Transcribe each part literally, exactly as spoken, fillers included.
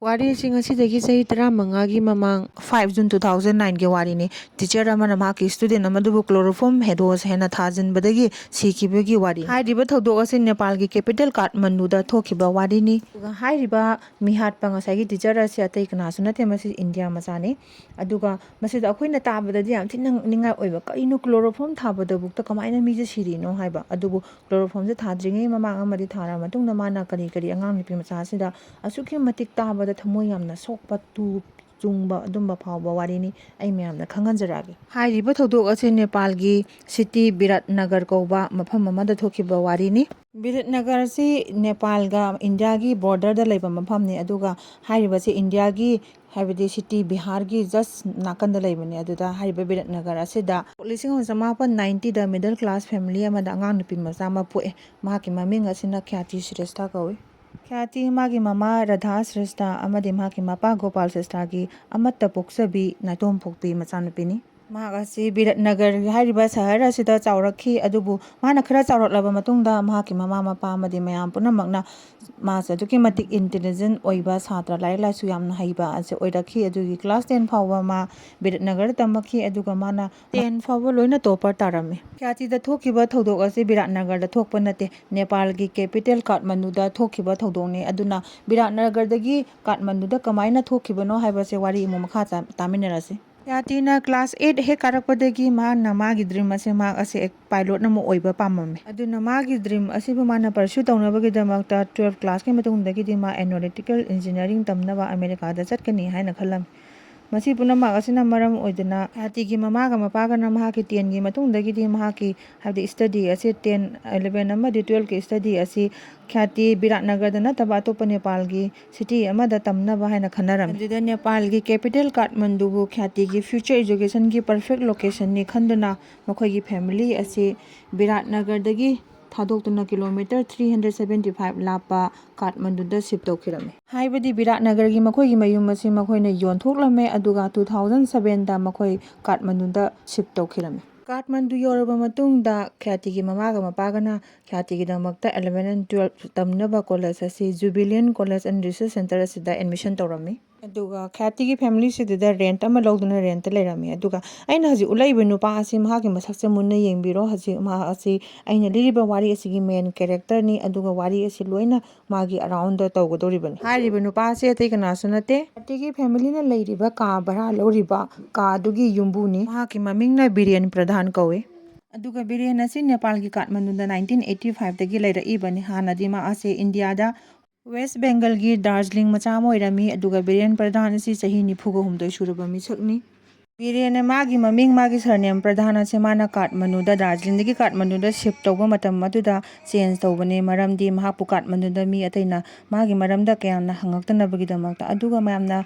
ꯋꯥꯔꯤꯁꯤ ꯉꯁꯤꯗꯒꯤ ꯆꯍꯤ ꯇꯔꯥꯃꯉꯥꯒꯤ ꯃꯃꯥꯡ, five June two thousand nineꯒꯤ ꯋꯥꯔꯤꯅꯤ꯫ Teacher ꯑꯃꯅ ꯃꯍꯥꯛꯀꯤ student ꯑꯃꯗꯨꯕꯨ chloroform head dose ꯍꯦꯟꯅ ꯊꯥꯖꯤꯟꯕꯗꯒꯤ ꯁꯤꯈꯤꯕꯒꯤ ꯋꯥꯔꯤ꯫ ꯍꯥꯏꯔꯤꯕ ꯊꯧꯗꯣꯛ ꯑꯁꯤ ꯅꯦꯄꯥꯜꯒꯤ capital ꯀꯥꯊꯃꯟꯗꯨꯗ ꯊꯣꯛꯈꯤꯕ ꯋꯥꯔꯤꯅꯤ꯫ ꯑꯗꯨꯒ ꯍꯥꯏꯔꯤꯕ ꯃꯤꯍꯥꯠꯄ ꯉꯁꯥꯏꯒꯤ teacher ꯑꯁꯤ ꯑꯇꯩ ꯀꯅꯥꯁꯨ ꯅꯠꯇꯦ, ꯃꯁꯤ ꯏꯟꯗꯤꯌꯥ ꯃꯆꯥꯅꯤ꯫ ꯑꯗꯨꯒ ꯃꯁꯤꯗ ꯑꯩꯈꯣꯏꯅ ꯇꯥꯕꯗꯗꯤ ꯌꯥꯝ ꯊꯤꯅ ꯅꯤꯡꯉꯥꯏ ꯑꯣꯏꯕ, ꯀꯔꯤꯅꯣ chloroform ꯊꯥꯕꯗꯕꯨꯛꯇ ꯀꯃꯥꯏꯅ ꯃꯤꯁꯦ ꯁꯤꯔꯤꯅꯣ ꯍꯥꯏꯕ꯫ ꯑꯗꯨꯕꯨ chloroformꯁꯦ ꯊꯥꯗ꯭ꯔꯤꯉꯩ ꯃꯃꯥꯡ ꯑꯃꯗꯤ ꯊꯥꯔ ꯃꯇꯨꯡꯗ ꯃꯥꯅ ꯀꯔꯤ ꯀꯔꯤ ꯑꯉꯥꯡ ꯅꯨꯄꯤ ꯃꯆꯥꯁꯤꯗ ꯑꯁꯨꯛꯀꯤ ꯃꯇꯤꯛ ꯇꯥꯕꯗ ꯊꯃꯣꯏ ꯌꯥꯝꯅ ꯁꯣꯛꯄ, ꯇꯨ ꯆꯨꯡꯕ ꯑꯗꯨꯝꯕ ꯐꯥꯎꯕ ꯋꯥꯔꯤꯅꯤ꯫ ꯑꯩ ꯃꯌꯥꯝꯗ ꯈꯪꯍꯟꯖꯔꯛꯑꯒꯦ꯫ ꯍꯥꯏꯔꯤꯕ ꯊꯧꯗꯣꯛ ꯑꯁꯤ ꯅꯦꯄꯥꯜꯒꯤ city ꯕꯤꯔꯥꯠꯅꯒꯔ ꯀꯧꯕ ꯃꯐꯝ ꯑꯃꯗ ꯊꯣꯛꯈꯤꯕ ꯋꯥꯔꯤꯅꯤ꯫ ꯕꯤꯔꯥꯠꯅꯒꯔ ꯑꯁꯤ ꯅꯦꯄꯥꯜꯒ ꯏꯟꯗꯤꯌꯥꯒꯤ borderꯗ ꯂꯩꯕ ꯃꯐꯝꯅꯤ, ꯑꯗꯨꯒ ꯍꯥꯏꯔꯤꯕꯁꯤ ꯏꯟꯗꯤꯌꯥꯒꯤ, ꯍꯥꯏꯕꯗꯤ city ꯕꯤꯍꯥꯔꯒꯤ just ꯅꯥꯀꯟꯗ ꯂꯩꯕꯅꯤ꯫ ꯑꯗꯨꯗ ꯍꯥꯏꯔꯤꯕ ꯕꯤꯔꯥꯠꯅꯒꯔ ꯑꯁꯤꯗ ꯂꯤꯁꯤꯡ ꯑꯃ ꯆꯃꯥꯄꯟ ninety ꯗ middle class family ꯑꯃꯗ ꯑꯉꯥꯡ ꯅꯨꯄꯤ ꯃꯆꯥ ꯑꯃ ꯄꯣꯛꯑꯦ꯫ ꯃꯍꯥꯛꯀꯤ ꯃꯃꯤꯡ ꯑꯁꯤꯅ ꯈ꯭ꯌꯥꯇꯤ ꯁ꯭ꯔꯦꯁꯊ ꯀꯧꯏ꯫ ꯈ꯭ꯌꯥꯇꯤ ꯃꯥꯒꯤ ꯃꯃꯥ ꯔꯥꯙꯥ ꯁ꯭ꯔꯦꯁꯊ ꯑꯃꯗꯤ ꯃꯍꯥꯛꯀꯤ ꯃꯄꯥ ꯒꯣꯄꯥꯜ ꯁ꯭ꯔꯦꯁꯊꯒꯤ ꯑꯃꯠꯇ ꯄꯣꯛꯆꯕꯤ ꯅꯥꯏꯇꯣꯝ ꯐꯣꯛꯄꯤ ꯃꯆꯥꯅꯨꯄꯤꯅꯤ꯫ ꯃꯍꯥꯛ ꯑꯁꯤ ꯕꯤꯔꯠꯅꯒꯔ ꯍꯥꯏꯔꯤꯕ ꯁꯍꯔ ꯑꯁꯤꯗ ꯆꯥꯎꯔꯛꯈꯤ, ꯑꯗꯨꯕꯨ ꯃꯥꯅ ꯈꯔ ꯆꯥꯎꯔꯛꯂꯕ ꯃꯇꯨꯡꯗ ꯃꯍꯥꯛꯀꯤ ꯃꯃꯥ ꯃꯄꯥ ꯑꯃꯗꯤ ꯃꯌꯥꯝ ꯄꯨꯝꯅꯃꯛꯅ ꯃꯥꯁꯦ ꯑꯗꯨꯛꯀꯤ ꯃꯇꯤꯛ intelligent ꯑꯣꯏꯕ, ꯁꯥꯇ꯭ꯔ ꯂꯥꯏꯔꯤꯛ ꯂꯥꯏꯁꯨ ꯌꯥꯝꯅ ꯍꯩꯕ ꯑꯁꯤ ꯑꯣꯏꯔꯛꯈꯤ꯫ ꯑꯗꯨꯒꯤ class ten ꯐꯥꯎꯕ ꯃꯥ ꯕꯤꯔꯠꯅꯒꯔ ꯇꯝꯃꯛꯈꯤ, ꯑꯗꯨꯒ ꯃꯥꯅ ten ꯐꯥꯎꯕ ꯂꯣꯏꯅ topper ꯇꯥꯔꯝꯃꯤ꯫ ꯈ꯭ꯌꯥꯇꯤꯗ ꯊꯣꯛꯈꯤꯕ ꯊꯧꯗꯣꯛ ꯑꯁꯤ ꯕꯤꯔꯥꯠꯅꯒꯔꯗ ꯊꯣꯛꯄ ꯅꯠꯇꯦ, ꯅꯦꯄꯥꯜꯒꯤ capital ꯀꯥꯊꯃꯟꯗꯨꯗ ꯊꯣꯛꯈꯤꯕ ꯊꯧꯗꯣꯛꯅꯤ꯫ ꯑꯗꯨꯅ ꯕꯤꯔꯥꯠꯅꯒꯔꯗꯒꯤ ꯀꯥꯊꯃꯟꯗꯨꯗ ꯀꯃꯥꯏꯅ ꯊꯣꯛꯈꯤꯕꯅꯣ ꯍꯥꯏꯕꯁꯦ ꯋꯥꯔꯤ ꯑꯃꯨꯛ ꯃꯈꯥ ꯆꯥ-, ꯇꯥꯃꯤꯟꯅꯔꯁꯤ꯫ ꯈ꯭ꯌꯥꯇꯤꯅ class eight ꯍꯦꯛ ꯀꯥꯔꯛꯄꯗꯒꯤ ꯃꯍꯥꯛꯅ ꯃꯥꯒꯤ dream ꯑꯁꯦ ꯃꯍꯥꯛ ꯑꯁꯦ pilot ꯑꯃ ꯑꯣꯏꯕ ꯄꯥꯝꯃꯝꯃꯤ꯫ ꯑꯗꯨꯅ ꯃꯥꯒꯤ dream ꯑꯁꯤꯕꯨ ꯃꯥꯅ pursue ꯇꯧꯅꯕꯒꯤꯗꯃꯛꯇ twelve classꯀꯤ ꯃꯇꯨꯡꯗꯒꯤꯗꯤ ꯃꯥ aeronautical engineering ꯇꯝꯅꯕ ꯑꯃꯦꯔꯤꯀꯥꯗ ꯆꯠꯀꯅꯤ ꯍꯥꯏꯅ ꯈꯜꯂꯝꯃꯤ꯫ ꯃꯁꯤ ꯄꯨꯝꯅꯃꯛ ꯑꯁꯤꯅ ꯃꯔꯝ ꯑꯣꯏꯗꯨꯅ ꯈ꯭ꯌꯥꯇꯤꯒꯤ ꯃꯃꯥꯒ ꯃꯄꯥꯒꯅ ꯃꯍꯥꯛꯀꯤ tenꯒꯤ ꯃꯇꯨꯡꯗꯒꯤꯗꯤ ꯃꯍꯥꯛꯀꯤ, ꯍꯥꯏꯕꯗꯤ study ꯑꯁꯤ ten, eleven ꯑꯃꯗꯤ twelveꯀꯤ study ꯑꯁꯤ ꯈ꯭ꯌꯥꯇꯤ ꯕꯤꯔꯥꯠꯅꯒꯔꯗ ꯅꯠꯇꯕ ꯑꯇꯣꯞꯄ ꯅꯦꯄꯥꯜꯒꯤ city ꯑꯃꯗ ꯇꯝꯅꯕ ꯍꯥꯏꯅ ꯈꯟꯅꯔꯝꯃꯤ꯫ ꯑꯗꯨꯗ ꯅꯦꯄꯥꯜꯒꯤ capital ꯀꯥꯊꯃꯟꯗꯨꯕꯨ ꯈ꯭ꯌꯥꯇꯤꯒꯤ future educationꯒꯤ perfect locationꯅꯤ ꯈꯟꯗꯨꯅ ꯃꯈꯣꯏꯒꯤ family ꯑꯁꯤ ꯕꯤꯔꯥꯠꯅꯒꯔꯗꯒꯤ ꯊꯥꯗꯣꯛꯇꯨꯅ kilometre three hundred seventy five ꯂꯥꯞꯄ ꯀꯥꯊꯃꯟꯗꯨꯗ shift ꯇꯧꯈꯤꯔꯝꯃꯤ꯫ ꯍꯥꯏꯕꯗꯤ ꯕꯤꯔꯥꯠꯅꯒꯔꯒꯤ ꯃꯈꯣꯏꯒꯤ ꯃꯌꯨꯝ ꯑꯁꯤ ꯃꯈꯣꯏꯅ ꯌꯣꯟꯊꯣꯛꯂꯝꯃꯦ, ꯑꯗꯨꯒ two thousand sevenꯗ ꯃꯈꯣꯏ ꯀꯥꯊꯃꯟꯗꯨꯗ shift ꯇꯧꯈꯤꯔꯝꯃꯤ꯫ ꯀꯥꯊꯃꯟꯗꯨ ꯌꯧꯔꯕ ꯃꯇꯨꯡꯗ ꯈ꯭ꯌꯥꯇꯤꯒꯤ ꯃꯃꯥꯒ ꯃꯄꯥꯒꯅ ꯈ꯭ꯌꯥꯇꯤꯒꯤꯗꯃꯛꯇ eleven and twelve ꯇꯝꯅꯕ ꯀꯣꯂꯦꯖ ꯑꯁꯤ Jubilant College and Research Centre ꯑꯁꯤꯗ admission ꯇꯧꯔꯝꯃꯤ꯫ ꯑꯗꯨꯒ ꯈ꯭ꯌꯥꯇꯤꯒꯤ family ꯁꯤꯗꯨꯗ rent ꯑꯃ ꯂꯧꯗꯨꯅ rent ꯇ ꯂꯩꯔꯝꯃꯤ꯫ ꯑꯗꯨꯒ ꯑꯩꯅ ꯍꯧꯖꯤꯛ ꯎꯠꯂꯛꯏꯕ ꯅꯨꯄꯥ ꯑꯁꯤ ꯃꯍꯥꯛꯀꯤ ꯃꯁꯛꯁꯦ ꯃꯨꯟꯅ ꯌꯦꯡꯕꯤꯔꯣ꯫ ꯍꯧꯖꯤꯛ ꯃꯍꯥꯛ ꯑꯁꯤ ꯑꯩꯅ ꯂꯤꯔꯤꯕ ꯋꯥꯔꯤ ꯑꯁꯤꯒꯤ main character ꯅꯤ꯫ ꯑꯗꯨꯒ ꯋꯥꯔꯤ ꯑꯁꯤ ꯂꯣꯏꯅ ꯃꯥꯒꯤ around ꯇꯧꯒꯗꯧꯔꯤꯕꯅꯤ꯫ ꯍꯥꯏꯔꯤꯕ ꯅꯨꯄꯥ ꯑꯁꯤ ꯑꯇꯩ ꯀꯅꯥꯁꯨ ꯅꯠꯇꯦ, ꯈ꯭ꯌꯥꯇꯤꯒꯤ family ꯅ ꯂꯩꯔꯤꯕ ꯀꯥ ꯚꯔꯥ ꯂꯧꯔꯤꯕ ꯀꯥ ꯑꯗꯨꯒꯤ ꯌꯨꯝꯕꯨꯅꯤ꯫ ꯃꯍꯥꯛꯀꯤ ꯃꯃꯤꯡꯅ ꯕꯤꯔꯦꯟ ꯄ꯭ꯔꯙꯥꯟ ꯀꯧꯏ꯫ ꯑꯗꯨꯒ ꯕꯤꯔꯦꯟ ꯑꯁꯤ ꯅꯦꯄꯥꯜꯒꯤ ꯀꯥꯊꯃꯟꯗꯨꯗ nineteen eighty five ꯇꯒꯤ ꯂꯩꯔꯛꯏꯕꯅꯤ꯫ ꯍꯥꯟꯅꯗꯤ ꯃꯥ ꯑꯁꯤ ꯏꯟꯗꯤꯌꯥꯗ West Bengal ꯒꯤ ꯗꯥꯔꯖꯤꯂꯤꯡ ꯃꯆꯥ ꯑꯃ ꯑꯣꯏꯔꯝꯃꯤ꯫ ꯑꯗꯨꯒ ꯕꯤꯔꯦꯟ ꯄ꯭ꯔꯙꯥꯟ ꯑꯁꯤ ꯆꯍꯤ ꯅꯤꯐꯨꯒ ꯍꯨꯝꯗꯣꯏ ꯁꯨꯔꯕ ꯃꯤꯁꯛꯅꯤ꯫ ꯕꯤꯔꯦꯟꯅ ꯃꯥꯒꯤ ꯃꯃꯤꯡ, ꯃꯥꯒꯤ surname ꯄ꯭ꯔꯙꯥꯟ ꯑꯁꯦ ꯃꯥꯅ ꯀꯥꯊꯃꯟꯗꯨꯗ, ꯗꯥꯔꯖꯤꯂꯤꯡꯗꯒꯤ ꯀꯥꯊꯃꯟꯗꯨꯗ shift ꯇꯧꯕ ꯃꯇꯝ ꯑꯗꯨꯗ change ꯇꯧꯕꯅꯦ꯫ ꯃꯔꯝꯗꯤ ꯃꯍꯥꯛꯄꯨ ꯀꯥꯊꯃꯟꯗꯨꯗ ꯃꯤ ꯑꯇꯩꯅ ꯃꯥꯒꯤ ꯃꯔꯝꯗ ꯀꯌꯥꯝꯅ ꯍꯪꯉꯛꯇꯅꯕꯒꯤꯗꯃꯛꯇ꯫ ꯑꯗꯨꯒ ꯃꯌꯥꯝꯅ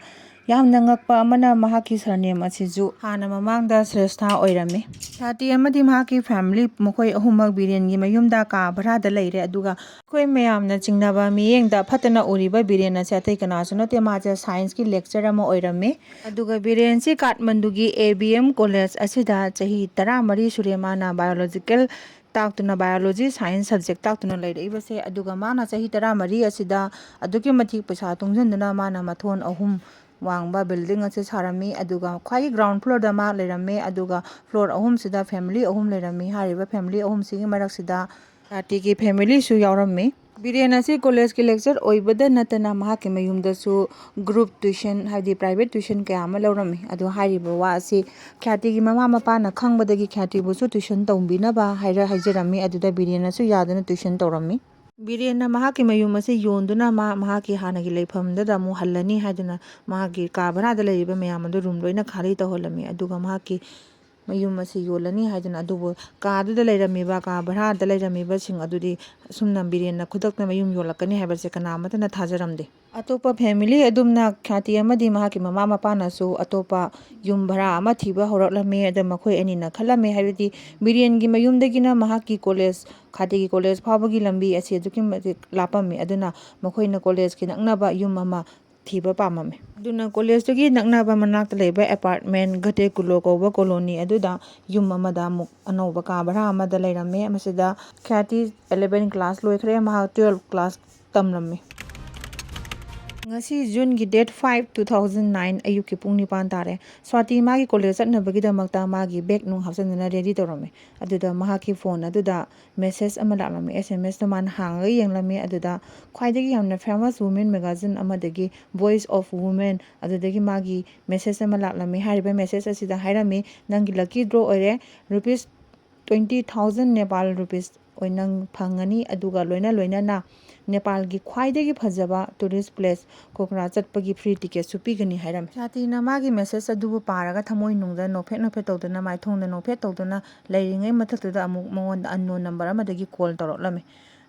ꯌꯥꯝꯅ ꯉꯛꯄ ꯑꯃꯅ, ꯃꯍꯥꯛꯀꯤ surname ꯑꯁꯤꯁꯨ ꯍꯥꯟꯅ ꯃꯃꯥꯡꯗ ꯁ꯭ꯔꯦꯁꯊꯥ ꯑꯣꯏꯔꯝꯃꯤ꯫ ꯈ꯭ꯌꯥꯇꯤ ꯑꯃꯗꯤ ꯃꯍꯥꯛꯀꯤ family, ꯃꯈꯣꯏ ꯑꯍꯨꯝꯃꯛ ꯕꯤꯔꯦꯟꯒꯤ ꯃꯌꯨꯝꯗ ꯀꯥ ꯚꯔꯥꯗ ꯂꯩꯔꯦ꯫ ꯑꯗꯨꯒ ꯑꯩꯈꯣꯏ ꯃꯌꯥꯝꯅ ꯆꯤꯡꯅꯕ ꯃꯤꯠꯌꯦꯡꯗ ꯐꯠꯇꯅ ꯎꯔꯤꯕ ꯕꯤꯔꯦꯟ ꯑꯁꯦ ꯑꯇꯩ ꯀꯅꯥꯁꯨ ꯅꯠꯇꯦ, ꯃꯥꯁꯦ science ꯀꯤ lecturer ꯑꯃ ꯑꯣꯏꯔꯝꯃꯤ꯫ ꯑꯗꯨꯒ ꯕꯤꯔꯦꯟꯁꯤ ꯀꯥꯊꯃꯟꯗꯨꯒꯤ A B M college ꯑꯁꯤꯗ ꯆꯍꯤ ꯇꯔꯥꯃꯔꯤ ꯁꯨꯔꯦ ꯃꯥꯅ biological ꯇꯥꯛꯇꯨꯅ, biology science subject ꯇꯥꯛꯇꯨꯅ ꯂꯩꯔꯛꯏꯕꯁꯦ꯫ ꯑꯗꯨꯒ ꯃꯥꯅ ꯆꯍꯤ ꯇꯔꯥꯃꯔꯤ ꯑꯁꯤꯗ ꯑꯗꯨꯛꯀꯤ ꯃꯇꯤꯛ ꯄꯩꯁꯥ ꯇꯨꯡꯁꯤꯟꯗꯨꯅ ꯃꯥꯅ ꯃꯊꯣꯟ ꯑꯍꯨꯝ ꯋꯥꯡꯕ building ꯑꯁꯦ ꯁꯥꯔꯝꯃꯤ꯫ ꯑꯗꯨꯒ ꯈ꯭ꯋꯥꯏꯒꯤ ground floor ꯗ ꯃꯥ ꯂꯩꯔꯝꯃꯦ꯫ ꯑꯗꯨꯒ floor ꯑꯍꯨꯝꯁꯤꯗ family ꯑꯍꯨꯝ ꯂꯩꯔꯝꯃꯤ꯫ ꯍꯥꯏꯔꯤꯕ family ꯑꯍꯨꯝꯁꯤꯒꯤ ꯃꯔꯛꯁꯤꯗ ꯈ꯭ꯌꯥꯇꯤꯒꯤ family ꯁꯨ ꯌꯥꯎꯔꯝꯃꯤ꯫ ꯕꯤꯔꯦꯟ ꯑꯁꯤ college ꯀꯤ lecturer ꯑꯣꯏꯕꯗ ꯅꯠꯇꯅ ꯃꯍꯥꯛꯀꯤ ꯃꯌꯨꯝꯗꯁꯨ group tuition, ꯍꯥꯏꯕꯗꯤ private tuition ꯀꯌꯥ ꯑꯃ ꯂꯧꯔꯝꯃꯤ꯫ ꯑꯗꯨ ꯍꯥꯏꯔꯤꯕ ꯋꯥ ꯑꯁꯤ ꯈ꯭ꯌꯥꯇꯤꯒꯤ ꯃꯃꯥ ꯃꯄꯥꯅ ꯈꯪꯕꯗꯒꯤ ꯈ꯭ꯌꯥꯇꯤꯕꯨꯁꯨ tuition ꯇꯧꯕꯤꯅꯕ ꯍꯥꯏꯔ-, ꯍꯥꯏꯖꯔꯝꯃꯤ꯫ ꯑꯗꯨꯗ ꯕꯤꯔꯦꯟꯅꯁꯨ ꯌꯥꯗꯨꯅ tuition ꯇꯧꯔꯝꯃꯤ꯫ ꯕꯤꯔꯦꯟꯅ ꯃꯍꯥꯛꯀꯤ ꯃꯌꯨꯝ ꯑꯁꯤ ꯌꯣꯟꯗꯨꯅ ꯃꯥ ꯃꯍꯥꯛꯀꯤ ꯍꯥꯟꯅꯒꯤ ꯂꯩꯐꯝꯗꯨꯗ ꯑꯃꯨꯛ ꯍꯜꯂꯅꯤ ꯍꯥꯏꯗꯨꯅ ꯃꯍꯥꯛꯀꯤ ꯀꯥ ꯚꯔꯥꯗ ꯂꯩꯔꯤꯕ ꯃꯌꯥꯝ ꯑꯗꯨ room ꯂꯣꯏꯅ ꯈꯥꯂꯤ ꯇꯧꯍꯜꯂꯝꯃꯤ꯫ ꯑꯗꯨꯒ ꯃꯍꯥꯛꯀꯤ ꯃꯌꯨꯝ ꯑꯁꯤ ꯌꯣꯜꯂꯅꯤ ꯍꯥꯏꯗꯨꯅ, ꯑꯗꯨꯕꯨ ꯀꯥꯗꯨꯗ ꯂꯩꯔꯝꯃꯤꯕ, ꯀꯥ ꯚꯔꯥꯗ ꯂꯩꯔꯝꯃꯤꯕꯁꯤꯡ ꯑꯗꯨꯗꯤ ꯑꯁꯨꯝꯅ ꯕꯤꯔꯦꯟꯅ ꯈꯨꯗꯛꯇ ꯃꯌꯨꯝ ꯌꯣꯜꯂꯛꯀꯅꯤ ꯍꯥꯏꯕꯁꯦ ꯀꯅꯥ ꯑꯃꯠꯇꯅ ꯊꯥꯖꯔꯝꯗꯦ꯫ ꯑꯇꯣꯞꯄ family ꯑꯗꯨꯝꯅ ꯈ꯭ꯌꯥꯇꯤ ꯑꯃꯗꯤ ꯃꯍꯥꯛꯀꯤ ꯃꯃꯥ ꯃꯄꯥꯅꯁꯨ ꯑꯇꯣꯞꯄ ꯌꯨꯝ ꯚꯔꯥ ꯑꯃ ꯊꯤꯕ ꯍꯧꯔꯛꯂꯝꯃꯤ꯫ ꯑꯗ ꯃꯈꯣꯏ ꯑꯅꯤꯅ ꯈꯜꯂꯝꯃꯤ, ꯍꯥꯏꯕꯗꯤ ꯕꯤꯔꯦꯟꯒꯤ ꯃꯌꯨꯝꯗꯒꯤꯅ ꯃꯍꯥꯛꯀꯤ college, ꯈ꯭ꯌꯥꯇꯤꯒꯤ college ꯐꯥꯎꯕꯒꯤ ꯂꯝꯕꯤ ꯑꯁꯤ ꯑꯗꯨꯛꯀꯤ ꯃꯇꯤꯛ ꯂꯥꯞꯄꯝꯃꯤ꯫ ꯑꯗꯨꯅ ꯃꯈꯣꯏꯅ college ꯀꯤ ꯅꯛꯅꯕ ꯌꯨꯝ ꯑꯃ ꯊꯤꯕ ꯄꯥꯝꯃꯝꯃꯤ꯫ ꯑꯗꯨꯅ ꯀꯣꯂꯦꯖꯇꯨꯒꯤ ꯅꯛꯅꯕ ꯃꯅꯥꯛꯇ ꯂꯩꯕ ꯑꯦꯄꯥꯔꯠꯃꯦꯟ ꯘꯇꯦꯀꯨꯂꯣ ꯀꯧꯕ ꯀꯣꯂꯣꯅꯤ ꯑꯗꯨꯗ ꯌꯨꯝ ꯑꯃꯗ ꯑꯃꯨꯛ ꯑꯅꯧꯕ ꯀꯥ ꯚꯔꯥ ꯑꯃꯗ ꯂꯩꯔꯝꯃꯦ꯫ ꯃꯁꯤꯗ ꯈ꯭ꯌꯥꯇꯤ eleven class ꯂꯣꯏꯈ꯭ꯔꯦ, ꯃꯍꯥꯛ twelve class ꯇꯝꯂꯝꯃꯤ꯫ ꯉꯁꯤ ꯖꯨꯟꯒꯤ date five, two thousand nine ꯑꯌꯨꯛꯀꯤ ꯄꯨꯡ ꯅꯤꯄꯥꯟ ꯇꯥꯔꯦ꯫ ꯁ꯭ꯋꯥꯇꯤ ꯃꯥꯒꯤ ꯀꯣꯂꯦꯖ ꯆꯠꯅꯕꯒꯤꯗꯃꯛꯇ ꯃꯥꯒꯤ ꯕꯦꯒ ꯅꯨꯡ ꯍꯥꯞꯆꯤꯟꯗꯨꯅ ꯔꯦꯗꯤ ꯇꯧꯔꯝꯃꯤ꯫ ꯑꯗꯨꯗ ꯃꯍꯥꯛꯀꯤ ꯐꯣꯟ ꯑꯗꯨꯗ ꯃꯦꯁꯦꯖ ꯑꯃ ꯂꯥꯛꯂꯝꯃꯤ꯫ ꯑꯦꯁ ꯑꯦꯝ ꯑꯦꯁꯇꯣ ꯃꯥꯅ ꯍꯥꯡꯉꯒ ꯌꯦꯡꯂꯝꯃꯤ꯫ ꯑꯗꯨꯗ ꯈ꯭ꯋꯥꯏꯗꯒꯤ ꯌꯥꯝꯅ famous women magazine ꯑꯃꯗꯒꯤ Voice of Women ꯑꯗꯨꯗꯒꯤ ꯃꯥꯒꯤ ꯃꯦꯁꯦꯖ ꯑꯃ ꯂꯥꯛꯂꯝꯃꯤ꯫ ꯍꯥꯏꯔꯤꯕ ꯃꯦꯁꯦꯖ ꯑꯁꯤꯗ ꯍꯥꯏꯔꯝꯃꯤ, "ꯅꯪꯒꯤ lucky draw ꯑꯣꯏꯔꯦ, rupees twenty thousand Nepal rupees ꯑꯣꯏꯅ ꯅꯪ ꯐꯪꯒꯅꯤ, ꯑꯗꯨꯒ ꯂꯣꯏꯅ ꯂꯣꯏꯅꯅ ꯅꯦꯄꯥꯜꯒꯤ ꯈ꯭ꯋꯥꯏꯗꯒꯤ ꯐꯖꯕ tourist place ꯀꯣꯀ꯭ꯔꯥ ꯆꯠꯄꯒꯤ free ticketꯁꯨ ꯄꯤꯒꯅꯤ" ꯍꯥꯏꯔꯝꯃꯤ꯫ ꯈ꯭ꯌꯥꯇꯤꯅ ꯃꯥꯒꯤ ꯃꯦꯁꯦꯖ ꯑꯗꯨꯕꯨ ꯄꯥꯔꯒ ꯊꯃꯣꯏ ꯅꯨꯡꯗ ꯅꯣꯛꯐꯦꯠ ꯅꯣꯛꯐꯦꯠ ꯇꯧꯗꯨꯅ, ꯃꯥꯏꯊꯣꯡꯗ ꯅꯣꯛꯐꯦꯠ ꯇꯧꯗꯨꯅ ꯂꯩꯔꯤꯉꯩ ꯃꯊꯛꯇꯨꯗ ꯑꯃꯨꯛ ꯃꯉꯣꯟꯗ unknown number ꯑꯃꯗꯒꯤ call ꯇꯧꯔꯛꯂꯝꯃꯤ꯫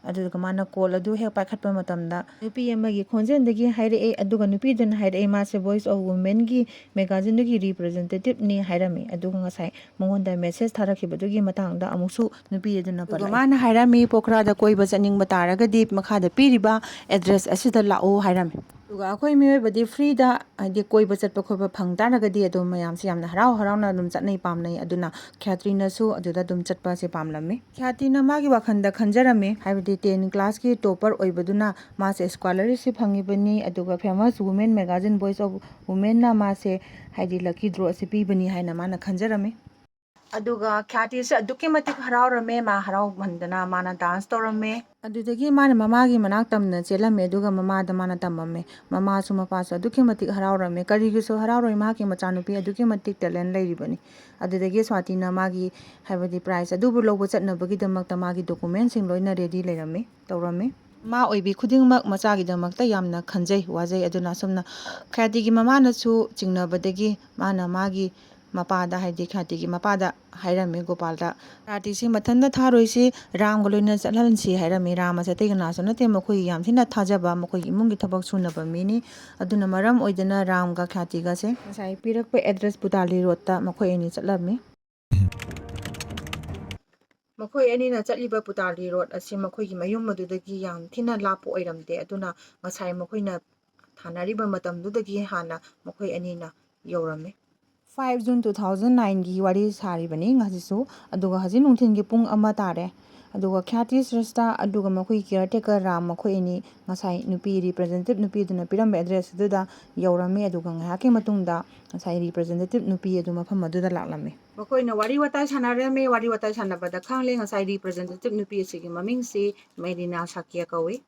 ꯑꯗꯨꯒ ꯃꯥꯅ call ꯑꯗꯨ ꯍꯦꯛ ꯄꯥꯏꯈꯠꯄ ꯃꯇꯝꯗ ꯅꯨꯄꯤ ꯑꯃꯒꯤ ꯈꯣꯟꯖꯦꯜꯗꯒꯤ ꯍꯥꯏꯔꯛꯑꯦ, ꯑꯗꯨꯒ ꯅꯨꯄꯤꯗꯨꯅ ꯍꯥꯏꯔꯛꯑꯦ, ꯃꯥꯁꯦ Voice of Womenꯒꯤ magazineꯗꯨꯒꯤ representativeꯅꯤ ꯍꯥꯏꯔꯝꯃꯤ꯫ ꯑꯗꯨꯒ ꯉꯁꯥꯏ ꯃꯉꯣꯟꯗ ꯃꯦꯁꯦꯖ ꯊꯥꯔꯛꯈꯤꯕꯗꯨꯒꯤ ꯃꯇꯥꯡꯗ ꯑꯃꯨꯛꯁꯨ ꯅꯨꯄꯤ ꯑꯗꯨꯅ ꯑꯗꯨꯒ ꯄꯜꯂꯛꯏ꯫ ꯃꯥꯅ ꯍꯥꯏꯔꯝꯃꯤ, "ꯄꯣꯈ꯭ꯔꯥꯗ ꯀꯣꯏꯕ ꯆꯠꯅꯤꯡꯕ ꯇꯥꯔꯒꯗꯤ ꯃꯈꯥꯗ ꯄꯤꯔꯤꯕ address ꯑꯁꯤꯗ ꯂꯥꯛꯎ" ꯍꯥꯏꯔꯝꯃꯤ꯫ ꯑꯗꯨꯒ ꯑꯩꯈꯣꯏ ꯃꯤꯑꯣꯏꯕꯗꯤ freeꯗ, ꯍꯥꯏꯗꯤ ꯀꯣꯏꯕ ꯆꯠꯄ ꯈꯣꯠꯄ ꯐꯪ ꯇꯥꯔꯒꯗꯤ ꯑꯗꯨꯝ ꯃꯌꯥꯝꯁꯦ ꯌꯥꯝꯅ ꯍꯔꯥꯎ ꯍꯔꯥꯎꯅ ꯑꯗꯨꯝ ꯆꯠꯅꯩ ꯄꯥꯝꯅꯩ꯫ ꯑꯗꯨꯅ ꯈ꯭ꯌꯥꯇ꯭ꯔꯤꯅꯁꯨ ꯑꯗꯨꯗ ꯑꯗꯨꯝ ꯆꯠꯄꯁꯦ ꯄꯥꯝꯂꯝꯃꯤ꯫ ꯈ꯭ꯌꯥꯇ꯭ꯔꯤꯅ ꯃꯥꯒꯤ ꯋꯥꯈꯜꯗ ꯈꯟꯖꯔꯝꯃꯤ, ꯍꯥꯏꯕꯗꯤ ten classꯀꯤ topper ꯑꯣꯏꯕꯗꯨꯅ ꯃꯥꯁꯦ scholarship ꯐꯪꯉꯤꯕꯅꯤ, ꯑꯗꯨꯒ famous women magazine Voice of Womenꯅ ꯃꯥꯁꯦ, ꯍꯥꯏꯗꯤ lucky draw ꯑꯁꯤ ꯄꯤꯕꯅꯤ ꯍꯥꯏꯅ ꯃꯥꯅ ꯈꯟꯖꯔꯝꯃꯤ꯫ ꯑꯗꯨꯒ ꯈ꯭ꯌꯥꯇꯤꯁꯦ ꯑꯗꯨꯛꯀꯤ ꯃꯇꯤꯛ ꯍꯔꯥꯎꯔꯝꯃꯦ꯫ ꯃꯥ ꯍꯔꯥꯎꯃꯟꯗꯅ ꯃꯥꯅ dance ꯇꯧꯔꯝꯃꯦ꯫ ꯑꯗꯨꯗꯒꯤ ꯃꯥꯅ ꯃꯃꯥꯒꯤ ꯃꯅꯥꯛ ꯇꯝꯅ ꯆꯦꯜꯂꯝꯃꯦ, ꯑꯗꯨꯒ ꯃꯃꯥꯗ ꯃꯥꯅ ꯇꯝꯃꯝꯃꯦ꯫ ꯃꯃꯥꯁꯨ ꯃꯄꯥꯁꯨ ꯑꯗꯨꯛꯀꯤ ꯃꯇꯤꯛ ꯍꯔꯥꯎꯔꯝꯃꯦ꯫ ꯀꯔꯤꯒꯤꯁꯨ ꯍꯔꯥꯎꯔꯣꯏ, ꯃꯍꯥꯛꯀꯤ ꯃꯆꯥꯅꯨꯄꯤ ꯑꯗꯨꯛꯀꯤ ꯃꯇꯤꯛ talent ꯂꯩꯔꯤꯕꯅꯤ꯫ ꯑꯗꯨꯗꯒꯤ ꯁ꯭ꯋꯥꯇꯤꯅ ꯃꯥꯒꯤ, ꯍꯥꯏꯕꯗꯤ prize ꯑꯗꯨꯕꯨ ꯂꯧꯕ ꯆꯠꯅꯕꯒꯤꯗꯃꯛꯇ ꯃꯥꯒꯤ documentꯁꯤꯡ ꯂꯣꯏꯅ ready ꯂꯩꯔꯝꯃꯤ, ꯇꯧꯔꯝꯃꯤ꯫ ꯃꯃꯥ ꯑꯣꯏꯕꯤ ꯈꯨꯗꯤꯡꯃꯛ ꯃꯆꯥꯒꯤꯗꯃꯛꯇ ꯌꯥꯝꯅ ꯈꯟꯖꯩ, ꯋꯥꯖꯩ꯫ ꯑꯗꯨꯅ ꯑꯁꯨꯝꯅ ꯈ꯭ꯌꯥꯇꯤꯒꯤ ꯃꯃꯥꯅꯁꯨ ꯆꯤꯡꯅꯕꯗꯒꯤ ꯃꯥꯅ ꯃꯥꯒꯤ ꯃꯄꯥꯗ, ꯍꯥꯏꯗꯤ ꯈ꯭ꯌꯥꯇꯤꯒꯤ ꯃꯄꯥꯗ ꯍꯥꯏꯔꯝꯃꯤ ꯒꯣꯄꯥꯜꯗ, "ꯈ꯭ꯌꯥꯇꯤꯁꯤ ꯃꯊꯟꯇ ꯊꯥꯔꯣꯏꯁꯤ, ꯔꯥꯝꯒ ꯂꯣꯏꯅ ꯆꯠꯍꯟꯁꯤ" ꯍꯥꯏꯔꯝꯃꯤ꯫ ꯔꯥꯝ ꯑꯁꯦ ꯑꯇꯩ ꯀꯅꯥꯁꯨ ꯅꯠꯇꯦ, ꯃꯈꯣꯏꯒꯤ ꯌꯥꯝ ꯊꯤꯅ ꯊꯥꯖꯕ, ꯃꯈꯣꯏꯒꯤ ꯏꯃꯨꯡꯒꯤ ꯊꯕꯛ ꯁꯨꯅꯕ ꯃꯤꯅꯤ꯫ ꯑꯗꯨꯅ ꯃꯔꯝ ꯑꯣꯏꯗꯅ ꯔꯥꯝꯒ ꯈ꯭ꯌꯥꯇꯤꯒꯁꯦ ꯉꯁꯥꯏ ꯄꯤꯔꯛꯄ address ꯄꯨꯇꯥꯂꯤ roadꯇ ꯃꯈꯣꯏ ꯑꯅꯤ ꯆꯠꯂꯝꯃꯤ꯫ ꯃꯈꯣꯏ ꯑꯅꯤꯅ ꯆꯠꯂꯤꯕ ꯄꯨꯇꯥꯂꯤ road ꯑꯁꯤ ꯃꯈꯣꯏꯒꯤ ꯃꯌꯨꯝ ꯑꯗꯨꯗꯒꯤ ꯌꯥꯝ ꯊꯤꯅ ꯂꯥꯞꯄ ꯑꯣꯏꯔꯝꯗꯦ꯫ ꯑꯗꯨꯅ ꯉꯁꯥꯏ ꯃꯈꯣꯏꯅ ꯁꯥꯟꯅꯔꯤꯕ ꯃꯇꯝꯗꯨꯗꯒꯤ ꯍꯥꯟꯅ ꯃꯈꯣꯏ ꯑꯅꯤꯅ ꯌꯧꯔꯝꯃꯤ꯫ Five June two thousand nineꯒꯤ ꯋꯥꯔꯤ ꯁꯥꯔꯤꯕꯅꯤ ꯉꯁꯤꯁꯨ꯫ ꯑꯗꯨꯒ ꯍꯧꯖꯤꯛ ꯅꯨꯡꯊꯤꯜꯒꯤ ꯄꯨꯡ ꯑꯃ ꯇꯥꯔꯦ꯫ ꯑꯗꯨꯒ ꯈ꯭ꯌꯥꯇꯤ ꯁ꯭ꯔꯦꯁꯇꯥ ꯑꯗꯨꯒ ꯃꯈꯣꯏꯒꯤ caretaker ꯔꯥꯝ ꯃꯈꯣꯏ ꯑꯅꯤ ꯉꯁꯥꯏ ꯅꯨꯄꯤ representative ꯅꯨꯄꯤ ꯑꯗꯨꯅ ꯄꯤꯔꯝꯕ address ꯑꯗꯨꯗ ꯌꯧꯔꯝꯃꯤ꯫ ꯑꯗꯨꯒ ꯉꯥꯏꯍꯥꯛꯀꯤ ꯃꯇꯨꯡꯗ ꯉꯁꯥꯏ representative ꯅꯨꯄꯤ ꯑꯗꯨ ꯃꯐꯝ ꯑꯗꯨꯗ ꯂꯥꯛꯂꯝꯃꯤ꯫ ꯃꯈꯣꯏꯅ ꯋꯥꯔꯤ ꯋꯥꯇꯥꯏ ꯁꯥꯟꯅꯔꯝꯃꯤ꯫ ꯋꯥꯔꯤ ꯋꯥꯇꯥꯏ ꯁꯥꯟꯅꯕꯗ ꯈꯪꯂꯦ ꯉꯁꯥꯏ representative ꯅꯨꯄꯤ ꯑꯁꯤꯒꯤ ꯃꯃꯤꯡꯁꯤ ꯃꯦꯔꯤꯅꯥ ꯁꯥꯀꯤꯌꯥ ꯀꯧꯏ꯫